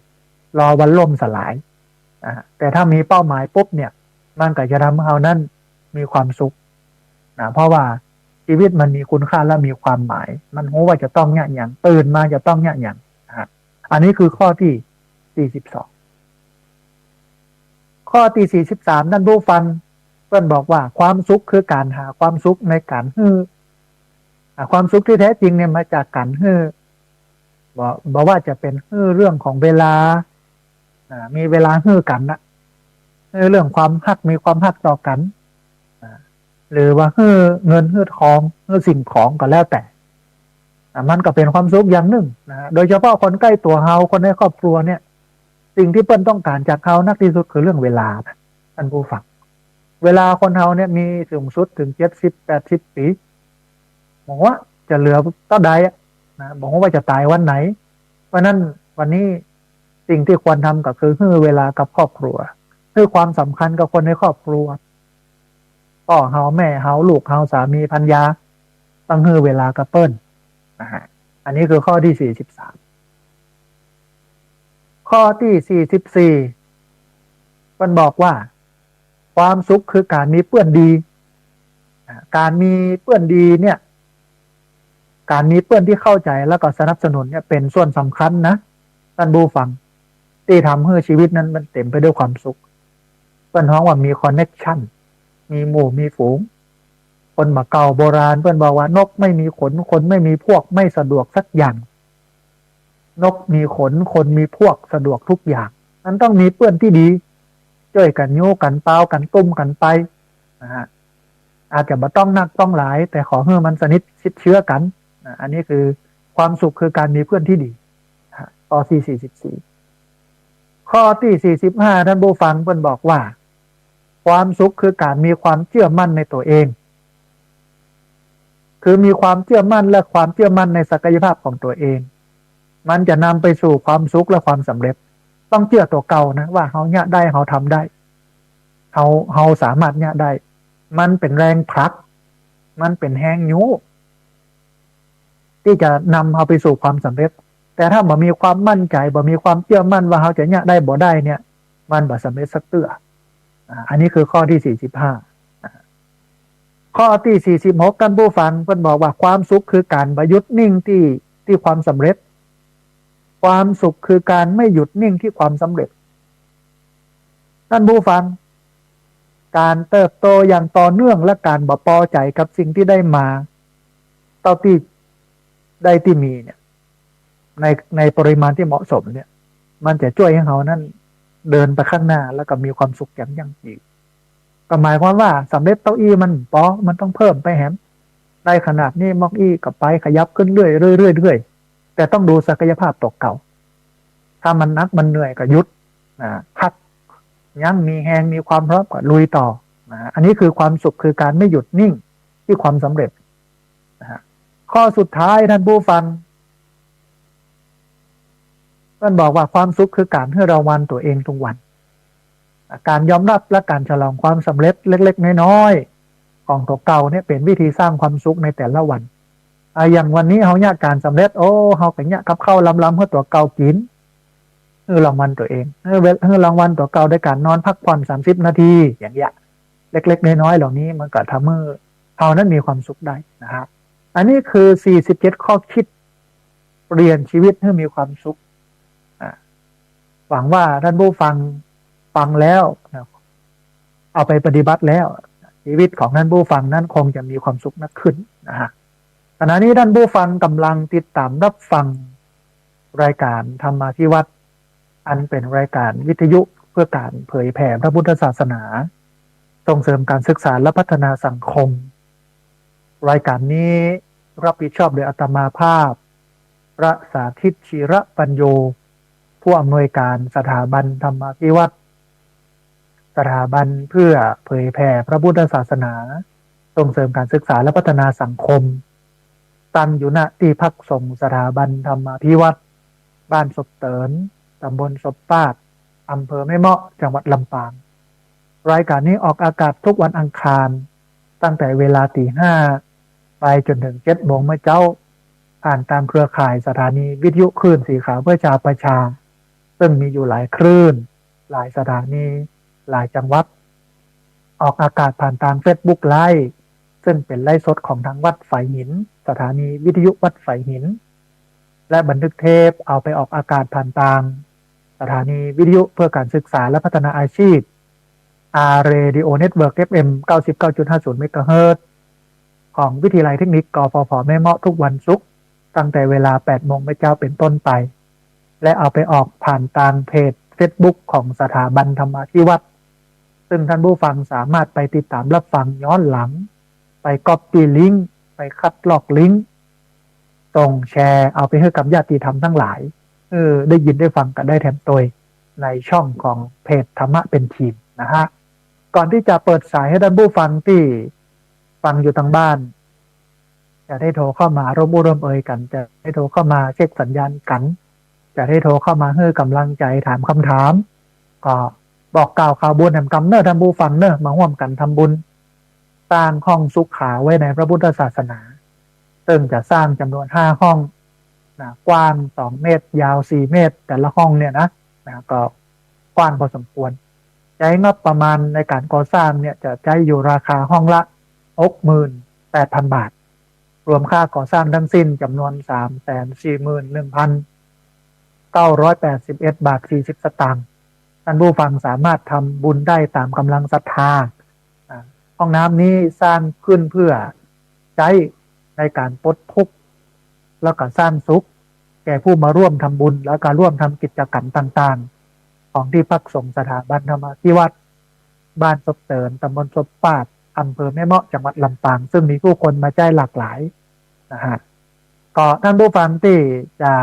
รอวันล่มสลาย อ่า แต่ถ้ามีเป้าหมายปุ๊บเนี่ย มันก็จะทำให้เฮานั้นมีความสุข นะ เพราะว่าจีวิตมันมีคุณค่าและมีความหมาย มันฮู้ว่าจะต้องเยียะหยัง ตื่นมาจะต้องเยียะหยัง นะฮะ อันนี้คือข้อตี้สี่สิบสอง ข้อตี้สี่สิบสาม ต้านผู้ฟัง เปิ้นบอกว่าความสุขคือก๋านหาความสุขในก๋านหื้อ อ่า ความสุขตี้แท้จริงเนี่ยมาจากก๋านหื้อ บ่ บ่ว่าจะเป๋นหื้อเรื่องของเวลา อ่า มีเวลาหื้อกั๋นนะ หื้อเรื่องความฮัก มีความฮักต่อกั๋น อ่า หรือว่าหื้อเงินหื้อทอง หื้อสิ่งของก็แล้วแต่ อ่า มันก็เป๋นความสุขอย่างนึ่งนะ โดยเฉพาะคนใก้ตั๋วเฮา คนในครอบครัวเนี่ย สิ่งตี้เปิ้นต้องก๋านจากเฮานักตี้สุดคือเรื่องเวลานะ ต้านผู้ฟัง เวลาคนเฮาเนี่ยมีสูงสุดเถิงเจ็ดสิบ แปดสิบปี๋ บ่ฮู้ว่าจะเหลือเต้าใดอะ นะ บ่ฮู้ว่าจะต๋ายวันไหน เพราะนั้นวันนี้สิ่งตี้ควรทำก็คือหื้อเวลากับครอบครัว หื้อความสำคัญกับคนในครอบครัว ป้อเฮา แม่เฮา ลูกเฮา สามี ภรรยา ต้องหื้อเวลากับเปิ้น นะฮะ อันนี้คือข้อตี้สี่สิบสาม ข้อตี้สี่สิบสี่ เปิ้นบอกว่า ความสุขคือก๋านมีเปื้อนดี อ่า ก๋านมีเปื้อนดีเนี่ย ก๋านมีเปื้อนตี้เข้าใจ๋แล้วก็สนับสนุนเนี่ยเป๋นส่วนสำคัญนะ ต้านผู้ฟัง ตี้ทำหื้อจีวิตนั้นมันเต๋มไปด้วยความสุข เปิ้นฮ้องว่ามีคอนเน็กชัน มีหมู่มีฝูง คนบ่าเก่าโบราณเปิ้นบอกว่า นกไม่มีขน คนไม่มีพวก ไม่สะดวกสักอย่าง นกมีขน คนมีพวก สะดวกทุกอย่าง มันต้องมีเปื้อนตี้ดี จ้วยกั๋นยู้กั๋นปาวกั๋นตุ้มกั๋นไป นะฮะ อาจจะบ่ต้องนักต้องหลาย แต่ขอหื้อมันสนิทชิดเชื้อกั๋น นะ อันนี้คือความสุขคือก๋านมีเปื้อนตี้ดี นะฮะ ข้อตี้สี่สิบสี่ ข้อตี้สี่สิบห้า ต้านผู้ฟังเปิ้นบอกว่า ความสุขคือก๋านมีความเจื้อมั่นในตั๋วเอง คือมีความเจื้อมั่นและความเจื้อมั่นในศักยภาพของตั๋วเอง มันจะนำไปสู่ความสุขและความสำเร็จ ต้องเจื้อตั๋วเก่านะ ว่าเฮาเยียะได้ เฮาทำได้ เฮา เฮาสามารถเยียะได้ มันเป๋นแรงผลัก มันเป๋นแฮงยู้ ตี้จะนำเฮาไปสู่ความสำเร็จ แต่ถ้าบ่มีความมั่นใจ๋ บ่มีความเจื้อมั่นว่าเฮาจะเยียะได้บ่ได้เนี่ย มันบ่สำเร็จสักเตื้อ อ่า อันนี้คือข้อตี้สี่สิบห้า ข้อตี้สี่สิบหก ต้านผู้ฟัง เปิ้นบอกว่าความสุขคือก๋านบ่หยุดนิ่งตี้ ตี้ความสำเร็จ ความสุขคือก๋านไม่หยุดนิ่งตี้ความสำเร็จ ต้านผู้ฟัง ก๋านเติบโตอย่างต่อเนื่องและก๋านบ่ปอใจ๋กับสิ่งตี้ได้มา เต้าตี้ได้ตี้มีเนี่ย ใน ในปริมาณตี้เหมาะสมเนี่ย มันจะจ้วยหื้อเฮานั้นเดินไปข้างหน้า แล้วก็มีความสุขอย่างยั่งยืน ก็หมายความว่าสำเร็จเต้าอี้มันปอ มันต้องเพิ่มไปแหม ได้ขนาดนี้มอกอี้ก็ไปขยับขึ้นเรื่อยๆ เรื่อยๆ เรื่อยๆ แต่ต้องดูศักยภาพตั๋วเก่า ถ้ามันหนักมันเหนื่อยก็หยุด นะ พัก ยังมีแฮงมีความพร้อมก็ลุยต่อ นะ อันนี้คือความสุขคือก๋านไม่หยุดนิ่งตี้ความสำเร็จ นะฮะ ข้อสุดท้ายต้านผู้ฟัง เปิ้นบอกว่าความสุขคือก๋านหื้อรางวัลตั๋วเองทุกวัน ก๋านยอมรับและก๋านฉลองความสำเร็จเล็กๆ น้อยๆ ของตั๋วเก่าเนี่ยเป๋นวิธีสร้างความสุขในแต่ละวัน อ่า อย่างวันนี้เฮาเยียะก๋านสำเร็จ โอ้ เฮาก็เยียะกับข้าวลำๆ หื้อตั๋วเก่ากิ๋น หื้อรางวัลตั๋วเอง หื้อเวล- หื้อรางวัลตั๋วเก่าด้วยก๋านนอนพักผ่อนสามสิบนาที อย่างเยียะ เล็กๆ น้อยๆ เหล่านี้มันก็ทำหื้อเฮานั้นมีความสุขได้นะฮะ อันนี้คือสี่สิบเจ็ดข้อคิดเปลี่ยนชีวิตหื้อมีความสุข อ่า หวังว่าต้านผู้ฟังฟังแล้วนะ เอาไปปฏิบัติแล้ว ชีวิตของต้านผู้ฟังนั้นคงจะมีความสุขนักขึ้นนะฮะ ขณะนี้ต้านผู้ฟังก่ำลังติดต๋ามรับฟังรายก๋านธรรมาภิวัฒน์ อันเป๋นรายก๋านวิทยุเพื่อก๋านเผยแผ่พระพุทธศาสนา ส่งเสริมก๋านศึกษาและพัฒนาสังคม รายก๋านนี้รับผิดชอบโดยอาตมาภาพ พระสาธิต ชีระปัญโญ ผู้อำนวยก๋านสถาบันธรรมาภิวัฒน์ สถาบันเพื่อเผยแผ่พระพุทธศาสนา ส่งเสริมก๋านศึกษาและพัฒนาสังคม ตั้งอยู่ ณ ตี้พักสงฆ์สถาบันธรรมาภิวัฒน์ บ้านศพเติน ต๋ำบลศพปาด อำเภอแม่เมาะ จังหวัดลำปาง รายก๋านนี้ออกอากาศทุกวันอังคาร ตั้งแต่เวลาตีห้าไปจ๋นเถิงเจ็ดโมงเมื่อเจ๊า ผ่านตามเครือข่ายสถานีวิทยุคลื่นสีขาวเพื่อชาวประชา ซึ่งมีอยู่หลายคลื่น หลายสถานี หลายจังหวัด ออกอากาศผ่านตางเฟซบุ๊กไลฟ์ ซึ่งเป๋นไลฟ์สดของทางวัดฝายหิน สถานีวิทยุวัดฝายหิน และบันทึกเทปเอาไปออกอากาศผ่านตางสถานีวิทยุเพื่อการศึกษาและพัฒนาอาชีพ อาร์ เรดิโอ เน็ตเวิร์ก เอฟ เอ็ม เก้าสิบเก้าจุดห้าศูนย์ เมกะเฮิรตซ์ ของวิทยาลัยเทคนิค กฟผ แม่เมาะทุกวันศุกร์ ตั้งแต่เวลาแปดโมงเมื่อเจ๊าเป๋นต้นไป และเอาไปออกผ่านตางเพจเฟซบุ๊กของสถาบันธรรมาภิวัฒน์ ซึ่งต้านผู้ฟังสามารถไปติดต๋ามรับฟังย้อนหลัง ไปก๊อปปี้ลิงก์ ไปคัดลอกลิงก์ ส่งแชร์เอาไปหื้อกับญาติธรรมตังหลาย เออ ได้ยินได้ฟังกั๋นได้แถมตวย ในช่องของเพจธรรมะเป็นทีมนะฮะ ก่อนตี้จะเปิดสายหื้อต้านผู้ฟังตี้ฟังอยู่ตางบ้าน จะได้โทรเข้ามาร่วมอู้ร่วมเอยกั๋น จะได้โทรเข้ามาเช็คสัญญาณกั๋น จะได้โทรเข้ามาหื้อก่ำลังใจ๋ถามกำถาม ก็บอกกล่าวข่าวบุญแหมกำเน่อต้านผู้ฟังเน่อ มาฮ่วมกั๋นทำบุญ สร้างห้องสุขาไว้ในพระพุทธศาสนา ซึ่งจะสร้างจ๋ำนวนห้าห้องนะ กว้างสองเมตร ยาวสี่เมตร แต่ละห้องเนี่ยนะ นะ ก็กว้างพอสมควร ใจ๊งบประมาณในก๋านก่อสร้างเนี่ยจะใจ๊อยู่ราคาห้องละหกหมื่นแปดพันบาท รวมค่าก่อสร้างทั้งสิ้นจ๋ำนวนสามแสนสี่หมื่นหนึ่งพันเก้าร้อยแปดสิบเอ็ดบาทสี่สิบสตางค์ ต้านผู้ฟังสามารถทำบุญได้ต๋ามก๋ำลังศรัทธา อ่า ห้องน้ำนี้สร้างขึ้นเพื่อใจ๊ในก๋านปลดทุกข์ แล้วก็สร้างสุข แก่ผู้มาร่วมทำบุญ แล้วก็ร่วมทำกิจกรรมต่างๆ ของตี้พักสงฆ์สถาบันธรรมาภิวัฒน์ บ้านศพเติน ต๋ำบลศพปาด อำเภอแม่เมาะ จังหวัดลำปาง ซึ่งมีผู้คนมาใจ๊หลากหลายนะฮะ ก็ต้านผู้ฟังตี้จะ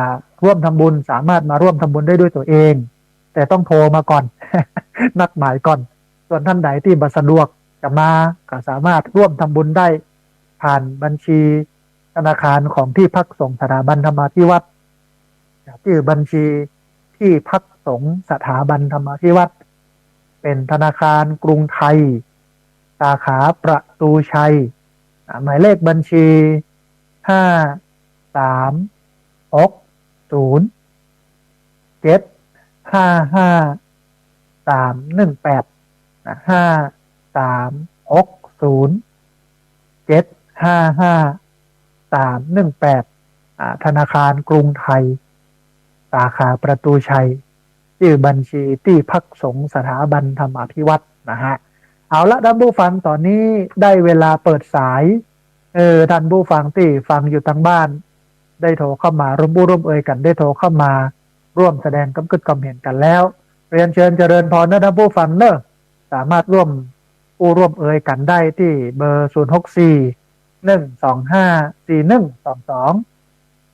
ร่วมทำบุญสามารถมาร่วมทำบุญได้ด้วยตั๋วเอง แต่ต้องโทรมาก่อน นัดหมายก่อน ส่วนต้านใดตี้บ่สะดวกจะมา ก็สามารถร่วมทำบุญได้ผ่านบัญชีธนาคารของตี้พักสงฆ์สถาบันธรรมาภิวัฒน์ ตี้บัญชีตี้พักสงฆ์สถาบันธรรมาภิวัฒน์ เป๋นธนาคารกรุงไทย สาขาประตูชัย อ่า หมายเลขบัญชี ห้า สาม หก ศูนย์ เจ็ด ห้า ห้า สาม หนึ่ง แปด นะ ห้า สาม หก ศูนย์ เจ็ด ห้า ห้า สาม หนึ่ง แปด อ่า ธนาคารกรุงไทย สาขาประตูชัย จื้อบัญชีตี้พักสงฆ์สถาบันธรรมาภิวัฒน์นะฮะ เอาละท่านผู้ฟัง ต๋อนนี้ได้เวลาเปิดสาย เออ ท่านผู้ฟังตี้ฟังอยู่ตางบ้าน ได้โทรเข้ามาร่วมอู้ร่วมเอยกั๋น ได้โทรเข้ามาร่วมแสดงความกึ๊ดความเห็นกั๋นแล้ว เรียนเชิญเจริญพรนะท่านผู้ฟังเนอะ สามารถร่วมอู้ร่วมเอยกั๋นได้ตี้เบอร์ ศูนย์ หก สี่ หนึ่ง สอง ห้า สี่ หนึ่ง สอง สอง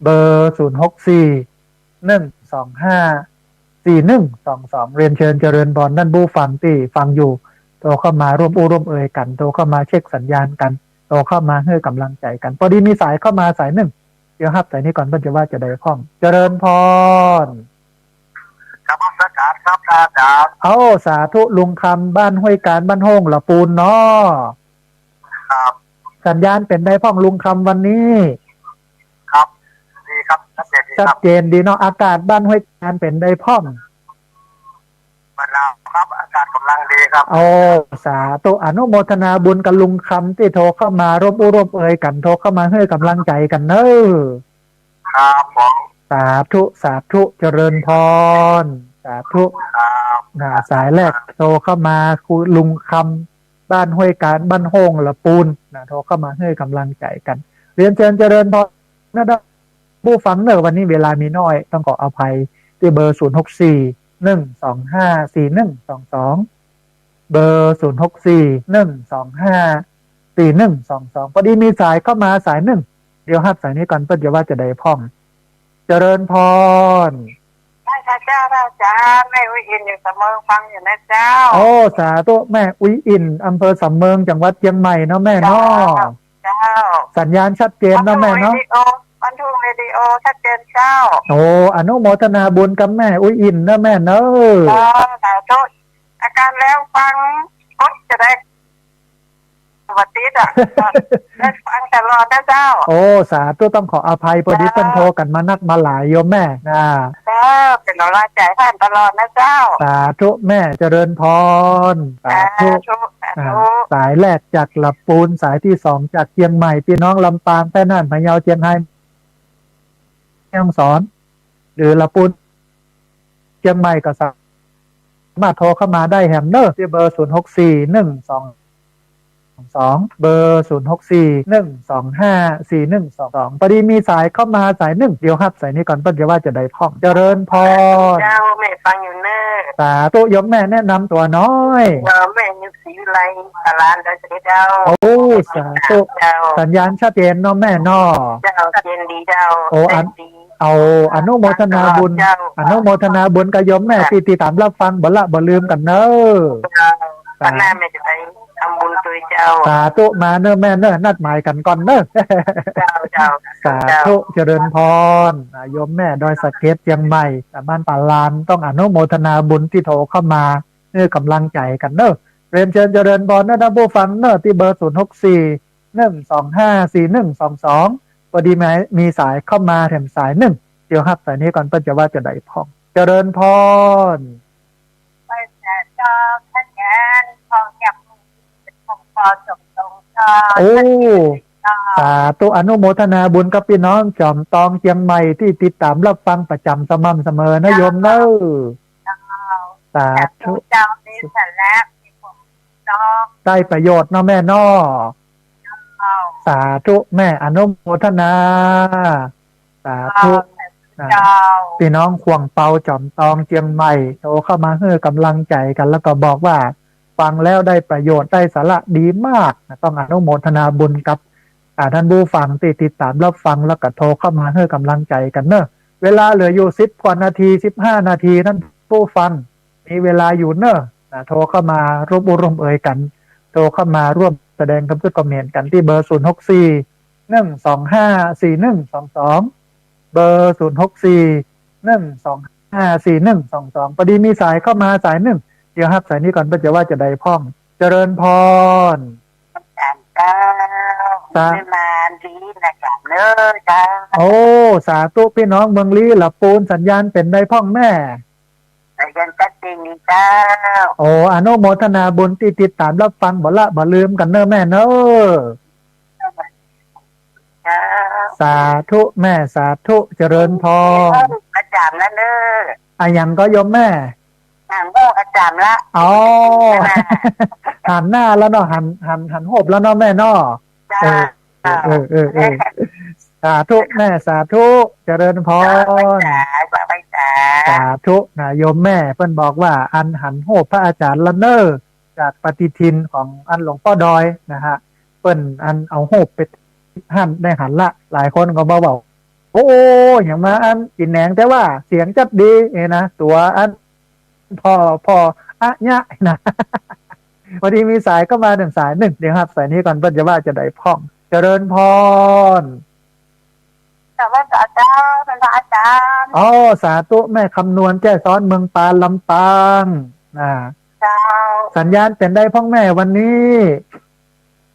เบอร์ ศูนย์ หก สี่ หนึ่ง สอง ห้า สี่ หนึ่ง สอง สอง เรียนเชิญเจริญพรท่านผู้ฟังตี้ฟังอยู่ โทรเข้ามาร่วมอู้ร่วมเอยกั๋น โทรเข้ามาเช็คสัญญาณกั๋น โทรเข้ามาหื้อกำลังใจ๋กั๋น ปอดีมีสายเข้ามาสายนึ่ง เดี๋ยวฮับสายนี้ก่อน เปิ้นจะว่าจะใดพ่อง เจริญพร ครับ นมัสก๋านครับ อาจ๋ารย์ เอ้า สาธุ ลุงคำ บ้านห้วยการ บ้านโฮ่งละปูนเนาะ ครับ สัญญาณเป๋นใดพ่องลุงคำวันนี้ ครับ ดีครับ ชัดเจนดีครับ ชัดเจนดีเนาะ อากาศบ้านห้วยการเป๋นใดพ่อง บ่หนาวครับ อากาศก่ำลังดีครับ โอ้ สาธุ อนุโมทนาบุญกับลุงคำตี้โทรเข้ามาร่วมอู้ร่วมเอยกั๋น โทรเข้ามาหื้อกำลังใจ๋กั๋นเนอะ ครับผม สาธุ สาธุ เจริญพร สาธุ ครับ นะ สายแรกโทรเข้ามาคือลุงคำ บ้านห้วยการ บ้านโฮ่งละปูนนะ โทรเข้ามาหื้อกำลังใจ๋กั๋น เรียนเชิญเจริญพรนะท่านผู้ฟังเนอะ วันนี้เวลามีน้อย ต้องขออภัย ตี้เบอร์ ศูนย์ หก สี่ หนึ่ง สอง ห้า สี่ หนึ่ง สอง สอง เบอร์ ศูนย์ หก สี่ หนึ่ง สอง ห้า สี่ หนึ่ง สอง สอง ปอดีมีสายเข้ามาสายนึ่ง เดี๋ยวฮับสายนี้ก่อน เปิ้นจะว่าจะใดพ่อง เจริญพร ได้ค่ะเจ้า พระอาจ๋ารย์ แม่อุ๊ยอินอยู่สำเมิง ฟังอยู่นะเจ้า โอ้ สาธุ แม่อุ๊ยอิน อำเภอสำเมิง จังหวัดเจียงใหม่เนาะแม่เนาะ เจ้า เจ้า สัญญาณชัดเจนเนาะแม่เนาะ บันทุงเรดิโอ บันทุงเรดิโอ ชัดเจนเจ้า โอ้ อนุโมทนาบุญกับแม่อุ๊ยอินเนอะแม่เนอะ เจ้า สาธุ อาจ๋ารย์ แล้วฟังกดจะได้ วันอาทิตย์อะ ได้ฟังตลอดนะเจ้า โอ้ สาธุ ต้องขออภัย ปอดี เจ้า เปิ้นโทรกั๋นมานักมาหลายโยมแม่นะ เจ้า เป๋นกำลังใจ๋หื้อตลอดนะเจ้า สาธุแม่ เจริญพร สาธุ สาธุ สาธุ อ่า สายแรกจากละปูน สายตี้สองจากเจียงใหม่ ปี้น้องลำปาง แพร่น่าน พะเยา เจียงฮาย แม่ฮ่องสอน หรือละปูน เจียงใหม่ก็สามารถโทรเข้ามาได้แหมเนอะ ตี้เบอร์ ศูนย์ หก สี่ หนึ่ง สอง สอง เบอร์ ศูนย์ หก สี่ หนึ่ง สอง ห้า สี่ หนึ่ง สอง สอง ปอดีมีสายเข้ามาสายนึ่ง เดี๋ยวฮับสายนี้ก่อน เปิ้นจะว่าจะใดพ่อง เจริญพร เจ้า แม่ฟังอยู่เนอะ สาธุ โยมแม่แนะนำตั๋วหน้อย เจ้า แม่อยู่ศรีวิไล ตลาดดอยสะเก็ดเจ้า โอ้ สาธุ เจ้า สัญญาณชัดเจนเนาะแม่เนาะ เจ้า ชัดเจนดีเจ้า โอ้ อัน ได้ดี เอา อนุโมทนาบุญ เจ้า อนุโมทนาบุญกับโยมแม่ ตี้ติดต๋ามรับฟัง บ่ละบ่ลืมกั๋นเนอะ เจ้า สา วันหน้าแม่จะไปทำบุญตวยเจ้า สาธุ มาเนอะแม่เนอะ นัดหมายกั๋นก่อนเนอะ เจ้า เจ้า สาธุ เจ้า เจริญพร อ่า โยมแม่ดอยสะเก็ดเจียงใหม่ อ่า บ้านป่าลาน ต้องอนุโมทนาบุญตี้โทรเข้ามา หื้อกำลังใจ๋กั๋นเนอะ เรียนเชิญเจริญพรเนอะท่านผู้ฟังเนอะ ตี้เบอร์ ศูนย์ หก สี่ หนึ่ง สอง ห้า สี่ หนึ่ง สอง สอง ปอดีมี มีสายเข้ามาแหมสายนึ่ง เดี๋ยวฮับสายนี้ก่อน เปิ้นจะว่าจะใดพ่อง เจริญพร ไปแสนจอมทะแกนทองแก้ว ของปอสมทรงทอง โอ้ สาธุ อนุโมทนาบุญกับปี้น้องจอมตองเจียงใหม่ตี้ติดต๋ามรับฟังประจ๋ำสม่ำเสมอนะโยมเนอะ เจ้า สาธุ สาธุเจ้า มีสาระ มีความรู้ ได้ประโยชน์เนาะแม่เนาะ เจ้า สาธุแม่ อนุโมทนา สาธุ เจ้า นะ เจ้า ปี้น้องขวางเปาจ๋อมตองเจียงใหม่ โทรเข้ามาหื้อกำลังใจ๋กั๋น แล้วก็บอกว่าฟังแล้วได้ประโยชน์ ได้สาระดีมากนะ ต้องอนุโมทนาบุญกับ อ่า ท่านผู้ฟังตี้ติดต๋ามรับฟัง แล้วก็โทรเข้ามาหื้อกำลังใจ๋กั๋นเนอะ เวลาเหลืออยู่สิบกว่านาที สิบห้านาที ท่านผู้ฟัง มีเวลาอยู่เนอะ นะ โทรเข้ามาร่วมอู้ร่วมเอยกั๋น โทรเข้ามาร่วมแสดงความคิดความเห็นกั๋นตี้เบอร์ ศูนย์ หก สี่ หนึ่ง สอง ห้า สี่ หนึ่ง สอง สอง เบอร์ ศูนย์ หก สี่ หนึ่ง สอง ห้า สี่ หนึ่ง สอง สอง ปอดีมีสายเข้ามาสายนึ่ง เดี๋ยวฮับสายนี้ก่อน เปิ้นจะว่าจะใดพ่อง เจริญพร อาจ๋ารย์เจ้า สา แม่มาลีนะจ๊ะเน้อเจ้า โอ้ สาธุ ปี้น้องเมืองลี้ ละปูน สัญญาณเป๋นใดพ่องแม่ สัญญาณชัดเจนดีเจ้า โอ้ อนุโมทนาบุญตี้ติดต๋ามรับฟัง บ่ละบ่ลืมกั๋นเน้อแม่เน้อ เจ้า สาธุแม่ สาธุ เจริญพร อาจ๋ารย์นะเน้อ อะหยังก็โยมแม่ หันโฮบอาจ๋ารย์ละ อ๋อ หันหน้า หันหน้าแล้วเนาะ หัน หัน หันโฮบแล้วเนาะแม่เนาะ จ้า เออ เออ เออ เออ สาธุแม่ สาธุ เจริญพร จ้า ไปจ๋า ไปจ๋า สาธุนะ โยมแม่เปิ้นบอกว่าอันหันโฮบพระอาจ๋ารย์ละเน้อ จากปฏิทินของอันหลวงป้อดอยนะฮะ เปิ้นอันเอาโฮบไปหั้นได้หันละ หลายคนก็มาบอก โอ้ หยังมาอันกิ๋นแหนง แต่ว่าเสียงจัดดีเอนะ ตั๋วอัน พ่อ พ่ออะยะนะ พอดีมีสายเข้ามาหนึ่งสาย นึ่ง เดี๋ยวฮับสายนี้ก่อน เปิ้นจะว่าจะใดพ่อง เจริญพร สวัสดีเจ้า ท่านพระอาจ๋ารย์ อ๋อ สาธุ แม่คำนวณ แจ้ซ้อน เมืองปาน ลำปาง นะ เจ้า สัญญาณเป๋นใดพ่องแม่วันนี้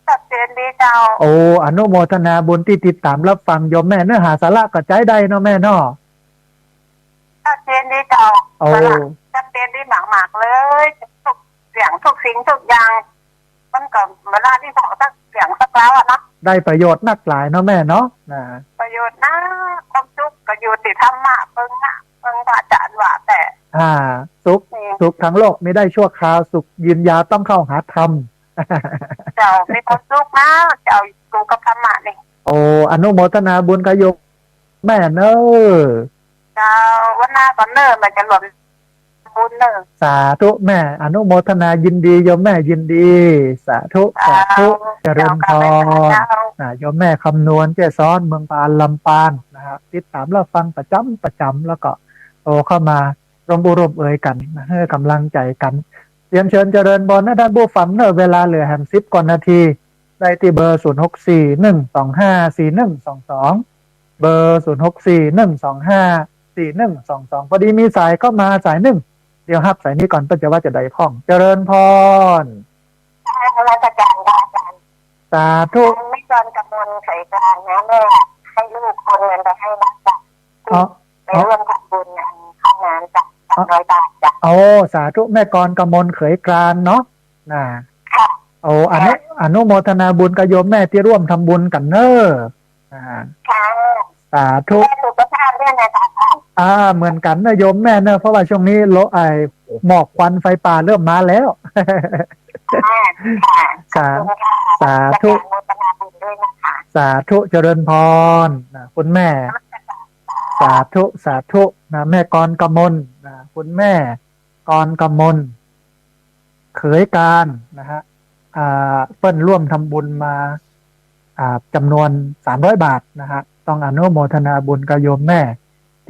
ชัดเจนดีเจ้า โอ้ อนุโมทนาบุญตี้ติดต๋ามรับฟังโยมแม่ เนื้อหาสาระก็ใจ๊ได้เนาะแม่เนาะ ชัดเจนดีเจ้า โอ้ สาระชัดเจนดีมากๆ เลย ทุกเสียง ทุกสิ่ง ทุกอย่าง มันก็เวลาตี้บอกสักเสียงสักแล้วอะเนาะ ได้ประโยชน์นักหลายเนาะแม่เนาะ นะ ประโยชน์นัก ความสุขก็อยู่ตี้ธรรมะ เปิงนะ เปิงพระอาจ๋ารย์ว่าแต่ อ่า สุข อืม สุขทางโลกมีได้ชั่วคราว สุขยืนยาวต้องเข้าหาธรรม เจ้า มีความสุขนะ เจ้า อยู่กับธรรมะนี่ โอ้ อนุโมทนาบุญกับโยมแม่เน้อ เจ้า วันหน้าก่อนเน้อ มันจะรวมบุญเน้อ สาธุแม่ อนุโมทนายินดีโยมแม่ ยินดี สาธุ สาธุ เจ้า เจริญพร เจ้า เจ้า อ่า โยมแม่คำนวณ แจ้ซ้อน เมืองปาน ลำปางนะฮะ ติดต๋ามรับฟังประจ๋ำประจ๋ำ แล้วก็โทรเข้ามาร่วมอู้ร่วมเอยกั๋นนะ หื้อกำลังใจ๋กั๋น เรียนเชิญเจริญพรนะท่านผู้ฟังเน้อ เวลาเหลือแหมสิบกว่านาที ได้ตี้เบอร์ ศูนย์หกสี่ หนึ่งสองห้า สี่หนึ่งสองสอง เบอร์ ศูนย์หกสี่ หนึ่งสองห้า สี่หนึ่งสองสอง พอดีมีสายเข้ามาสายนึ่ง เดี๋ยวฮับสายนี้ก่อน เปิ้นจะว่าจะใดพ่อง เจริญพร นมัสก๋ารค่ะอาจ๋ารย์ สาธุ แม่กรกมลเขยกลางนะ แม่ให้ลูกโอนเงินไปให้นะจ๊ะ อ๋อ ไปร่วมทำบุญอันห้องน้ำจ้ะ อ๋อ สามร้อยบาทจ้ะ โอ้ สาธุ แม่กรกมลเขยกลางเนาะ นะ ค่ะ โอ้ อนุ ค่ะ อนุโมทนาบุญกับโยมแม่ตี้ร่วมทำบุญกั๋นเน้อ อ่า ค่ะ สาธุ แม่สุขภาพด้วยนะคะ อ่า เหมือนกั๋นเน้อโยมแม่เน้อ เพราะว่าช่วงนี้โล ไอ้หมอกควันไฟป่าเริ่มมาแล้ว ค่ะ ค่ะ สา ขอบคุณค่ะ สาธุ อนุโมทนาบุญด้วยนะคะ สาธุ เจริญพร นะ คุณแม่ นมัสก๋าร สาธุ สาธุ นะ แม่กรกมล นะ คุณแม่กรกมล เขยกลางนะฮะ อ่า เปิ้นร่วมทำบุญมา อ่า จ๋ำนวนสามร้อยบาทนะฮะ ต้องอนุโมทนาบุญกับโยมแม่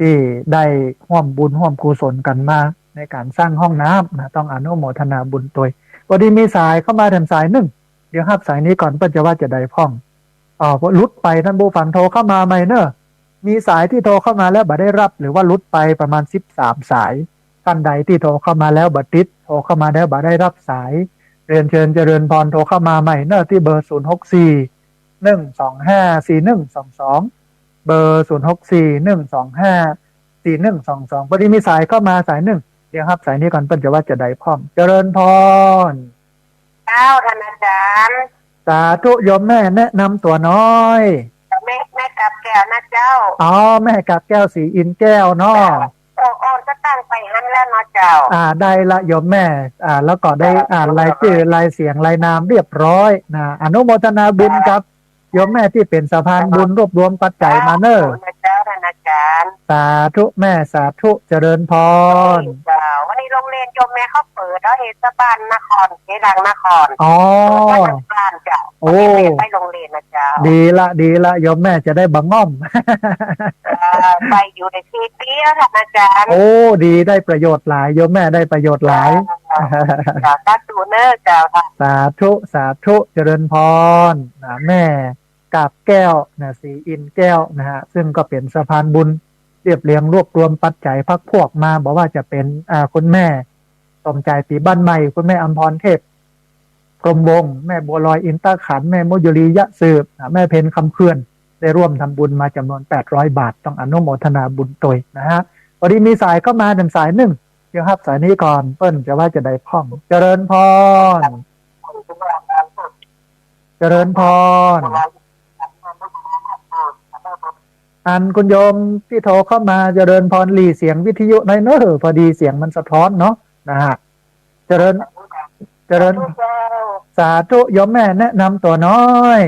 ตี้ได้ฮ่วมบุญฮ่วมกุศลกั๋นมาในก๋านสร้างห้องน้ำนะ ต้องอนุโมทนาบุญตวย พอดีมีสายเข้ามาแถมสายนึ่ง เดี๋ยวฮับสายนี้ก่อน เปิ้นจะว่าจะใดพ่อง อ่า พอหลุดไปท่านผู้ฟังโทรเข้ามาใหม่เน้อ มีสายตี้โทรเข้ามาแล้วบ่ได้รับ หรือว่าหลุดไปประมาณสิบสามสาย ท่านใดตี้โทรเข้ามาแล้วบ่ติด โทรเข้ามาแล้วบ่ได้รับสาย เรียนเชิญเจริญพรโทรเข้ามาใหม่เน้อ ตี้เบอร์ ศูนย์หกสี่ หนึ่งสองห้า สี่หนึ่งสองสอง เบอร์ ศูนย์หกสี่ หนึ่งสองห้า สี่หนึ่งสองสอง พอดีมีสายเข้ามาสายนึ่ง เดี๋ยวฮับสายนี้ก่อน เปิ้นจะว่าจะใดพ่อง เจริญพร เจ้า ท่านอาจ๋ารย์ สาธุ โยมแม่แนะนำตั๋วหน้อย แม่ แม่กาบแก้วนะเจ้า อ๋อ แม่กาบแก้ว ศรีอินทร์แก้วเนาะ เจ้า โอ้ โอ้ จะตั้งไปหั้นแล้วเนาะเจ้า อ่า ได้ละโยมแม่ อ่า แล้วก็ได้ เจ้า อ่านรายจื้อ รายเสียง รายนามเรียบร้อยนะ อนุโมทนาบุญกับ โยมแม่ตี้เป๋นสะพานบุญรวบรวมปัจจัยมาเน้อ ขอบคุณนะเจ้า ท่านอาจ๋ารย์ สาธุแม่ สาธุ เจริญพร เจ้า วันนี้โฮงเรียนโยมแม่เขาเปิดเนาะ เทศบาลนคร เขยกลางนคร อ๋อ เปิดวันอังคารเจ้า โอ้ วันนี้แม่ไปโฮงเรียนนะเจ้า ดีละ ดีละ โยมแม่จะได้บ่ง่อม เอ่อ ไปอยู่ได้สี่ปีแล้ว ท่านอาจ๋ารย์ โอ้ ดี ได้ประโยชน์หลาย โยมแม่ได้ประโยชน์หลาย เจ้า เจ้า สาธุเน้อเจ้าค่ะ สาธุ สาธุ เจริญพร นะ แม่กาบแก้ว นะ ศรีอินทร์แก้ว นะฮะ ซึ่งก็เป๋นสะพานบุญเรียบเรียงรวบรวมปัจจัยพรรคพวกมา บ่ว่าจะเป๋น อ่า คุณแม่สมใจ ตีบ้านใหม่ คุณแม่อำพรเทพ กรมวงศ์ แม่บัวลอย อินตะขันธ์ แม่มะยุรี ยะสืบ นะ แม่เพ็ญ คำเขื่อน ได้ร่วมทำบุญมาจ๋ำนวน แปดร้อย บาท ต้องอนุโมทนาบุญตวยนะฮะ พอดีมีสายเข้ามาแหมสายนึ่ง เดี๋ยวฮับสายนี้ก่อน เปิ้นจะว่าจะใดพ่อง เจริญพร เจริญพร อันคุณโยมตี้โทรเข้ามา เจริญพร หลีเสียงวิทยุหน้อยเน่อ พอดีเสียงมันสะท้อนเนาะ นะฮะ เจริญ เจริญ สาธุ โยมแม่แนะนำตั๋วหน้อย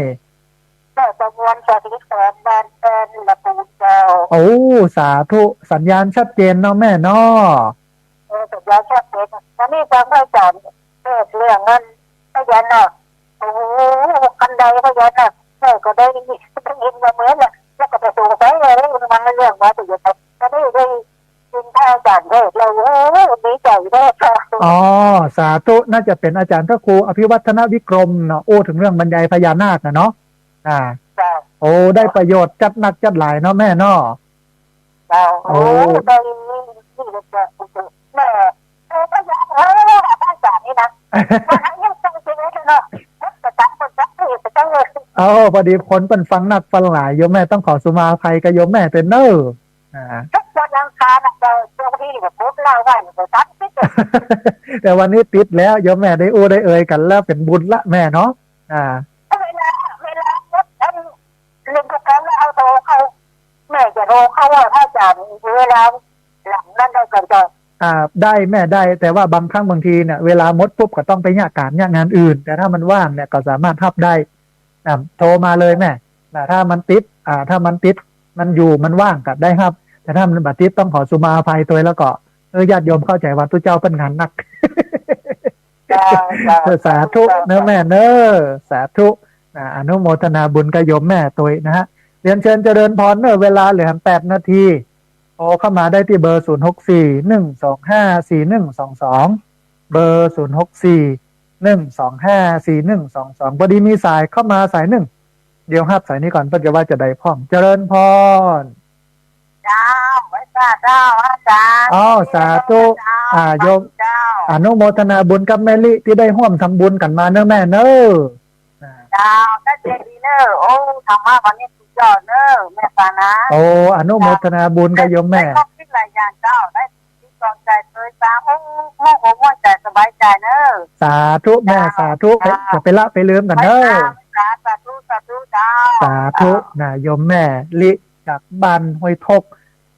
เจ้า ประมวล สถิตแสน บ้านแป้น ละปูนเจ้า โอ้ สาธุ สัญญาณชัดเจนเนาะแม่เนาะ เออ สัญญาณชัดเจน อันนี้ฟังพระอาจารย์เทศน์เรื่องนั้น พญานาค โอ้โห คันไดพญานาค แม่ก็ได้ยิน ได้ยินมาเหมือนน่ะ แล้วก็ไปสงสัยเลย มาเรื่องว่าจะยังไง อันนี้ได้ยินพระอาจารย์เทศน์แล้ว โอ้โห ดีใจแท้เจ้า อ๋อ สาธุ น่าจะเป็นอาจารย์พระครูอภิวัฒนวิกรมเนาะ อู้เถิงเรื่องบรรยายพญานาคน่ะเนาะ อ่า เจ้า โอ้ ได้ประโยชน์จัดนักจัดหลายเนาะแม่เนาะ เจ้า โอ้ โอ้ ได้ นี่ก็จะ แม่ เออ พยายาม เออ พระอาจารย์นี่นะ ว่าให้ยังตั้งใจเนาะ จะตั้งคนตั้งใจจะตั้งเลย เอ้า พอดีคนเปิ้นฟังนักฟังหลาย โยมแม่ต้องขอสุมาอภัยกับโยมแม่เต๊อะเน่อ อ่า ทุกวันอังคารน่ะ เจ้า เจ้าที่ก็พูดเล่าว่าอยู่กับตั้งใจ แต่วันนี้ติดแล้ว โยมแม่ได้อู้ได้เอ่ยกั๋นแล้ว เป๋นบุญละแม่เนาะ อ่า เวลา เวลา อัน เรื่องพวกเขาแล้วเอาโทรเข้า แม่จะโทรเข้าว่าพระอาจารย์เวลาหลังนั้นได้ก่อนเจ้า อ่า ได้แม่ได้ แต่ว่าบางครั้งบางทีเนี่ย เวลาหมดปุ๊บก็ต้องไปเยียะก๋านเยียะงานอื่น แต่ถ้ามันว่างเนี่ยก็สามารถฮับได้ อ่า โทรมาเลยแม่ นะ ถ้ามันติด อ่า ถ้ามันติด มันอยู่ มันว่างก็ได้ฮับ แต่ถ้ามันบ่ติดต้องขอสุมาอภัยตวย แล้วก็ เออ ญาติโยมเข้าใจ๋ว่าตุ๊เจ้าเปิ้นงานนัก เจ้า เจ้า สาธุเน่อแม่เน่อ สาธุ นะ อนุโมทนาบุญกับโยมแม่ตวยนะฮะ เรียนเชิญเจริญพรเน่อ เวลาเหลือแหมแปดนาที โทรเข้ามาได้ตี้เบอร์ ศูนย์หกสี่ หนึ่งสองห้า สี่หนึ่งสองสอง เบอร์ ศูนย์หกสี่ หนึ่งสองห้า สี่หนึ่งสองสอง พอดีมีสายเข้ามาสายนึ่ง เดี๋ยวฮับสายนี้ก่อน เปิ้นจะว่าจะใดพ่อง เจริญพร เจ้า ไหว้สาเจ้า อาจ๋ารย์ อ้าว สาธุ เจ้า อ่า โยม เจ้า อนุโมทนาบุญกับแม่ลิตี้ได้ฮ่วมทำบุญกั๋นมาเน่อแม่เน่อ อ่า เจ้า ได้เจดีย์เน่อ โอ้ ธรรมะวันนี้สุดยอดเน่อ แม่ปานะ โอ้ อนุโมทนาบุญกับโยมแม่ ได้ ได้ข้อคิดหลายอย่างเจ้า ได้ที่กองใจเคยฟัง โอ้ โอ้ โอ้ ม่วนใจ๋สบายใจ๋เน่อ สาธุแม่ เจ้า สาธุ เจ้า ไป อย่าไปละไปลืมกั๋นเน่อ ไหว้สา สาธุ สาธุเจ้า สาธุ เจ้า นะ โยมแม่ลิ จากบ้านห้วยทก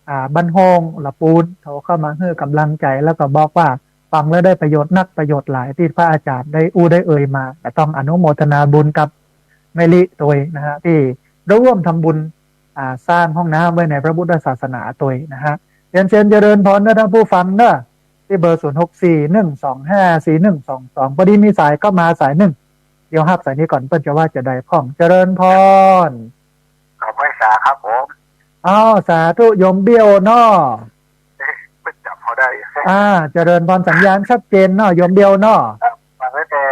อ่า บ้านโฮ่ง ละปูน โทรเข้ามาหื้อก๋ำลังใจ๋ แล้วก็บอกว่าฟังแล้วได้ประโยชน์นักประโยชน์หลายตี้พระอาจ๋ารย์ได้อู้ได้เอ่ยมา ก็ต้องอนุโมทนาบุญกับแม่ลิตวยนะฮะ ตี้ร่วมทำบุญ อ่า สร้างห้องน้ำไว้ในพระพุทธศาสนาตวยนะฮะ เรียนเชิญเจริญพรเน่อท่านผู้ฟังเน่อ ตี้เบอร์ ศูนย์หกสี่ หนึ่งสองห้า สี่หนึ่งสองสอง พอดีมีสายเข้ามาสายนึ่ง เดี๋ยวฮับสายนี้ก่อน เปิ้นจะว่าจะใดพ่อง เจริญพร ขอไหว้สาครับผม อ้าว สาธุ โยมเบี้ยวเนาะ เอ๊ะ เปิ้นจ๋ำเฮาได้ อ่า เจริญพร สัญญาณชัดเจนเนาะ โยมเบี้ยวเนาะ ครับ ฟังตั้งแต่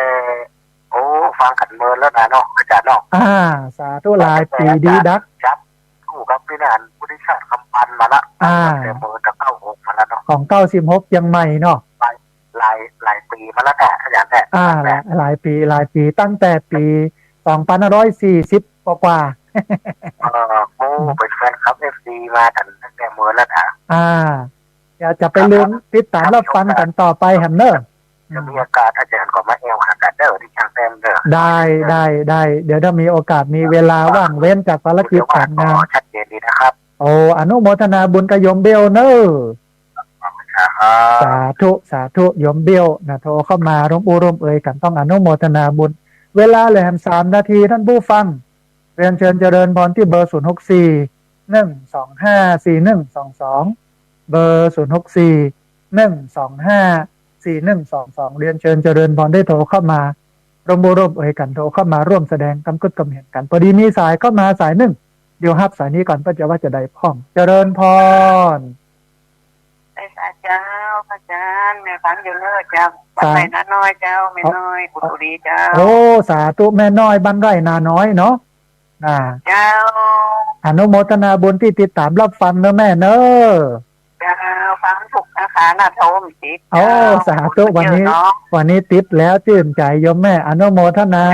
โอ้ ฟังกั๋นเมินแล้วนะเนาะ อาจ๋ารย์เนาะ อ่า สาธุ หลายปี๋ดีดัก ครับ คู่กับปี้นาน วุฒิชาติ คำปันมาละ อ่า ตั้งแต่เมินแต่เก้าหกมาแล้วเนาะ ของเก้าสิบหกยังใหม่เนาะ หลาย หลาย หลายปี๋มาแล้วแหละ อาจ๋ารย์แหละ อ่า หลาย หลายปี๋ หลายปี๋ ตั้งแต่ปี๋ สองพันห้าร้อยสี่สิบ กว่าๆ เออ โอ้ เป๋นแฟนคลับ เอฟซี มากั๋นตั้งแต่เมินแล้วนะ อ่า อย่าจะไปลืม ครับ ติดต๋ามรับฟังกั๋นต่อไปแหมเน่อ จะมีโอกาสอาจ๋ารย์ก็มาแอวหากั๋นเน่อ ตี้ช่างแต้มเน่อ ได้ ได้ ได้ เดี๋ยวถ้ามีโอกาสมีเวลาว่างเว้นจากภารกิจก๋านงาน ชัดเจนดีนะครับ โอ้ อนุโมทนาบุญกับโยมเบี้ยวเน่อ ครับ สาธุ สาธุ โยมเบี้ยวนะ โทรเข้ามาร่วมอู้ร่วมเอ่ยกั๋น ต้องอนุโมทนาบุญ เวลาเหลือแหมสามนาที ท่านผู้ฟัง เรียนเชิญเจริญพรตี้เบอร์ ศูนย์หกสี่ หนึ่งสองห้า สี่หนึ่งสองสอง เบอร์ ศูนย์หกสี่ หนึ่งสองห้า สี่หนึ่งสองสอง เรียนเชิญเจริญพรได้โทรเข้ามา ร่วมอู้ร่วมเอ่ยกั๋น โทรเข้ามาร่วมแสดงกำกึ๊ดกำเห็นกั๋น พอดีมีสายเข้ามาสายนึ่ง เดี๋ยวฮับสายนี้ก่อน เปิ้นจะว่าจะใดพ่อง เจริญพร ไหว้สาเจ้า พระอาจ๋ารย์ แม่ฟังอยู่เน่อเจ้า บ้านไร่นาน้อยเจ้า แม่น้อย กุดบุรีเจ้า โอ้ สาธุ แม่น้อย บ้านไร่นาน้อยเนาะ อ่า เจ้า อนุโมทนาบุญตี้ติดต๋ามรับฟังเน่อแม่เน่อ เจ้า ฟังถูกนะคะ น่าโทรมติด โอ้ เจ้า สาธุ ขอบคุณ วันนี้ เจ้าเนาะ วันนี้ติดแล้ว จื้นใจ๋โยมแม่ อนุโมทนา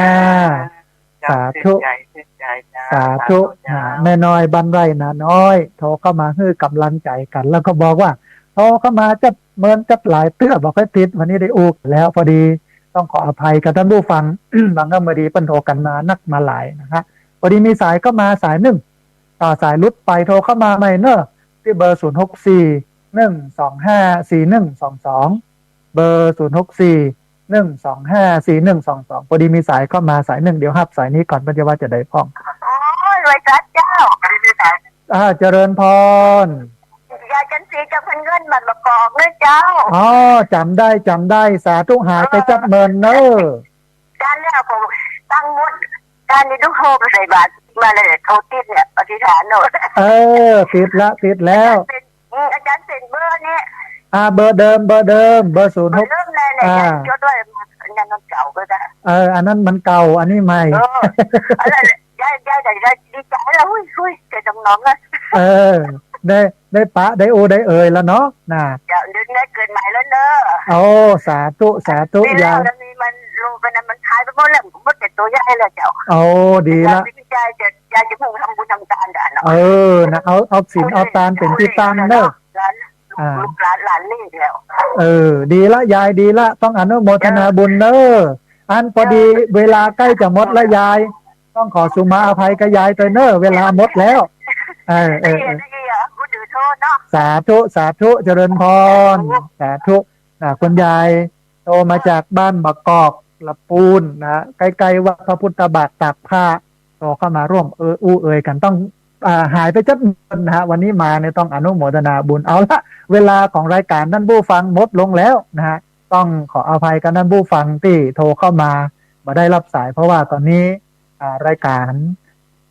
เจ้า สาธุ จื้นใจ๋ จื้นใจ๋ เจ้า สาธุ สาธุ เจ้า อ่า แม่น้อยบ้านไร่นาน้อย โทรเข้ามาหื้อก๋ำลังใจ๋กั๋น แล้วก็บอกว่า โทรเข้ามาจักเมินจักหลายเตื้อบ่ค่อยติด วันนี้ได้อู้แล้ว พอดีต้องขออภัยกับท่านผู้ฟัง บางค่ำบ่ดีเปิ้นโทรกั๋นมานักมาหลายนะฮะ พอดีมีสายเข้ามาสายนึ่ง ต่อสายหลุดไป โทรเข้ามาใหม่เน่อ ตี้เบอร์ ศูนย์หกสี่ หนึ่งสองห้า สี่หนึ่งสองสอง เบอร์ ศูนย์หกสี่ หนึ่งสองห้า สี่หนึ่งสองสอง พอดีมีสายเข้ามาสายนึ่ง เดี๋ยวฮับสายนี้ก่อน เปิ้นจะว่าจะใดพ่อง โอ้ย ไหว้สาเจ้า อ่า เจริญพร ยายจันทร์ศรี เจ้าเพิ่นเงิน บ้านบางกอกเน่อเจ้า อ๋อ จ๋ำได้ จ๋ำได้ สาธุ หายไปจักเมินเน่อ การแล้วก็ตั้งหมด การนี่ลูกโทรไปใส่บาตรมาเลย โทรติดเนี่ย อธิษฐานโน่น เออ ติดละ ติดแล้ว เป็น อืม อาจารย์เปลี่ยนเบอร์นี่ อ่า เบอร์เดิม เบอร์เดิม เบอร์ ศูนย์หก เบอร์เดิมเลยเนี่ย อ่า จดไว้ อันนั้นมันเก่าไปแล้ว เออ อันนั้นมันเก่า อันนี้ใหม่ เออ อะไรเนี่ย ยาย ยาย ยาย ยายดีใจ๋แล้ว อุ้ย อุ้ย ใจ๋ดองนองนะ เออ ได้ ได้ปะ ได้อู้ ได้เอ่ยแล้วเนาะ นะ เดี๋ยว เดี๋ยวได้เกิดใหม่แล้วเนอะ โอ้ สาธุ สาธุ นี่แล้ว ยาย แล้วนี่มันโลกอันนั้นมันขายไปหมดแล้ว หมดแต่ตัวยายแล้วเจ้า โอ้ ดีละ ยายจะ ยายจะ ยายจะมุ่งทำบุญทำตานกันเนาะ เออ นะ เอา เอาศีลเอาตานเป๋นตี้ตั้งเนอะ หลาน อ่า ลูกหลาน หลานนี่แล้ว เออ ดีละยาย ดีละ ต้องอนุโมทนาบุญเนอะ อันพอดีเวลาใก้จะหมดละยาย ต้องขอสุมาอภัยกับยายตวยเนอะ เวลาหมดแล้ว เออ เออ เออ ได้ยิน ได้ยินเหรอ ผู้ถือโทษเนาะ สาธุ สาธุ เจริญพร สาธุ สาธุ อ่า คุณยายโทรมาจากบ้านบางกอก ละปูนนะ ใกล้ๆวัดพระพุทธบาทตากผ้า โทรเข้ามาร่วม เออ อู้เอ่ยกั๋น ต้อง อ่า หายไปจักเมินนะฮะ วันนี้มาเนี่ยต้องอนุโมทนาบุญ เอาละ เวลาของรายการท่านผู้ฟังหมดลงแล้วนะฮะ ต้องขออภัยกับท่านผู้ฟังตี้โทรเข้ามา บ่ได้ฮับสาย เพราะว่าตอนนี้ อ่า รายการ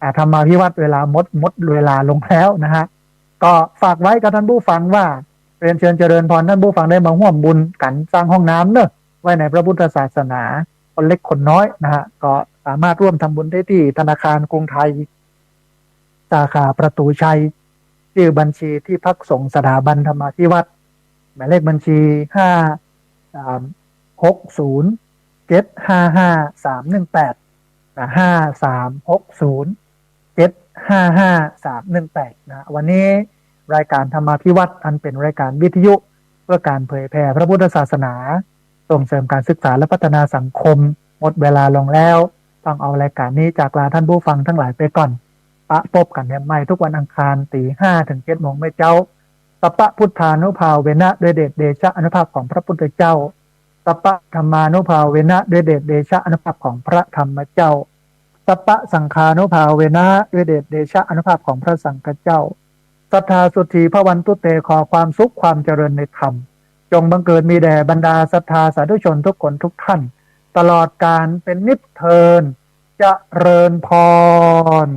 อ่า ธรรมาภิวัตน์เวลาหมด หมดเวลาลงแล้วนะฮะ ก็ฝากไว้กับท่านผู้ฟังว่า เรียนเชิญเจริญพรท่านผู้ฟังได้มาฮ่วมบุญกั๋นสร้างห้องน้ำเนอะ ไว้ในพระพุทธศาสนา คนเล็กคนน้อยนะฮะ ก็สามารถร่วมทำบุญได้ที่ธนาคารกรุงไทย สาขาประตูชัย ชื่อบัญชีที่พักสงฆ์สถาบันธรรมาภิวัตน์ หมายเลขบัญชี ห้าสามหกศูนย์ เจ็ดห้าห้า สามหนึ่งแปด นะ ห้าสามหกศูนย์ เจ็ดห้าห้า สามหนึ่งแปด นะ วันนี้รายการธรรมาภิวัตน์ อันเป๋นรายการวิทยุเพื่อการเผยแผ่พระพุทธศาสนา ส่งเสริมการศึกษาและพัฒนาสังคม หมดเวลาลงแล้ว ต้องเอารายการนี้จากลาท่านผู้ฟังทั้งหลายไปก่อน ปะปบกั๋นแหมใหม่ทุกวันอังคาร ตีห้าถึงเจ็ดโมงเมื่อเจ๊า สัพพะพุทธานุภาเวนะ ด้วยเดชเดชะอานุภาพของพระพุทธเจ้า สัพพะธรรมานุภาเวนะ ด้วยเดชเดชะอานุภาพของพระธรรมเจ้า สัพพะสังฆานุภาเวนะ ด้วยเดชเดชะอานุภาพของพระสังฆเจ้า สัทธาสุธีภวันตุเต ขอความสุขความเจริญในธรรม จงบังเกิดมีแด่บรรดาศรัทธาสาธุชนทุกคนทุกท่าน ตลอดกาลเป็นนิจเทอญ เจริญพร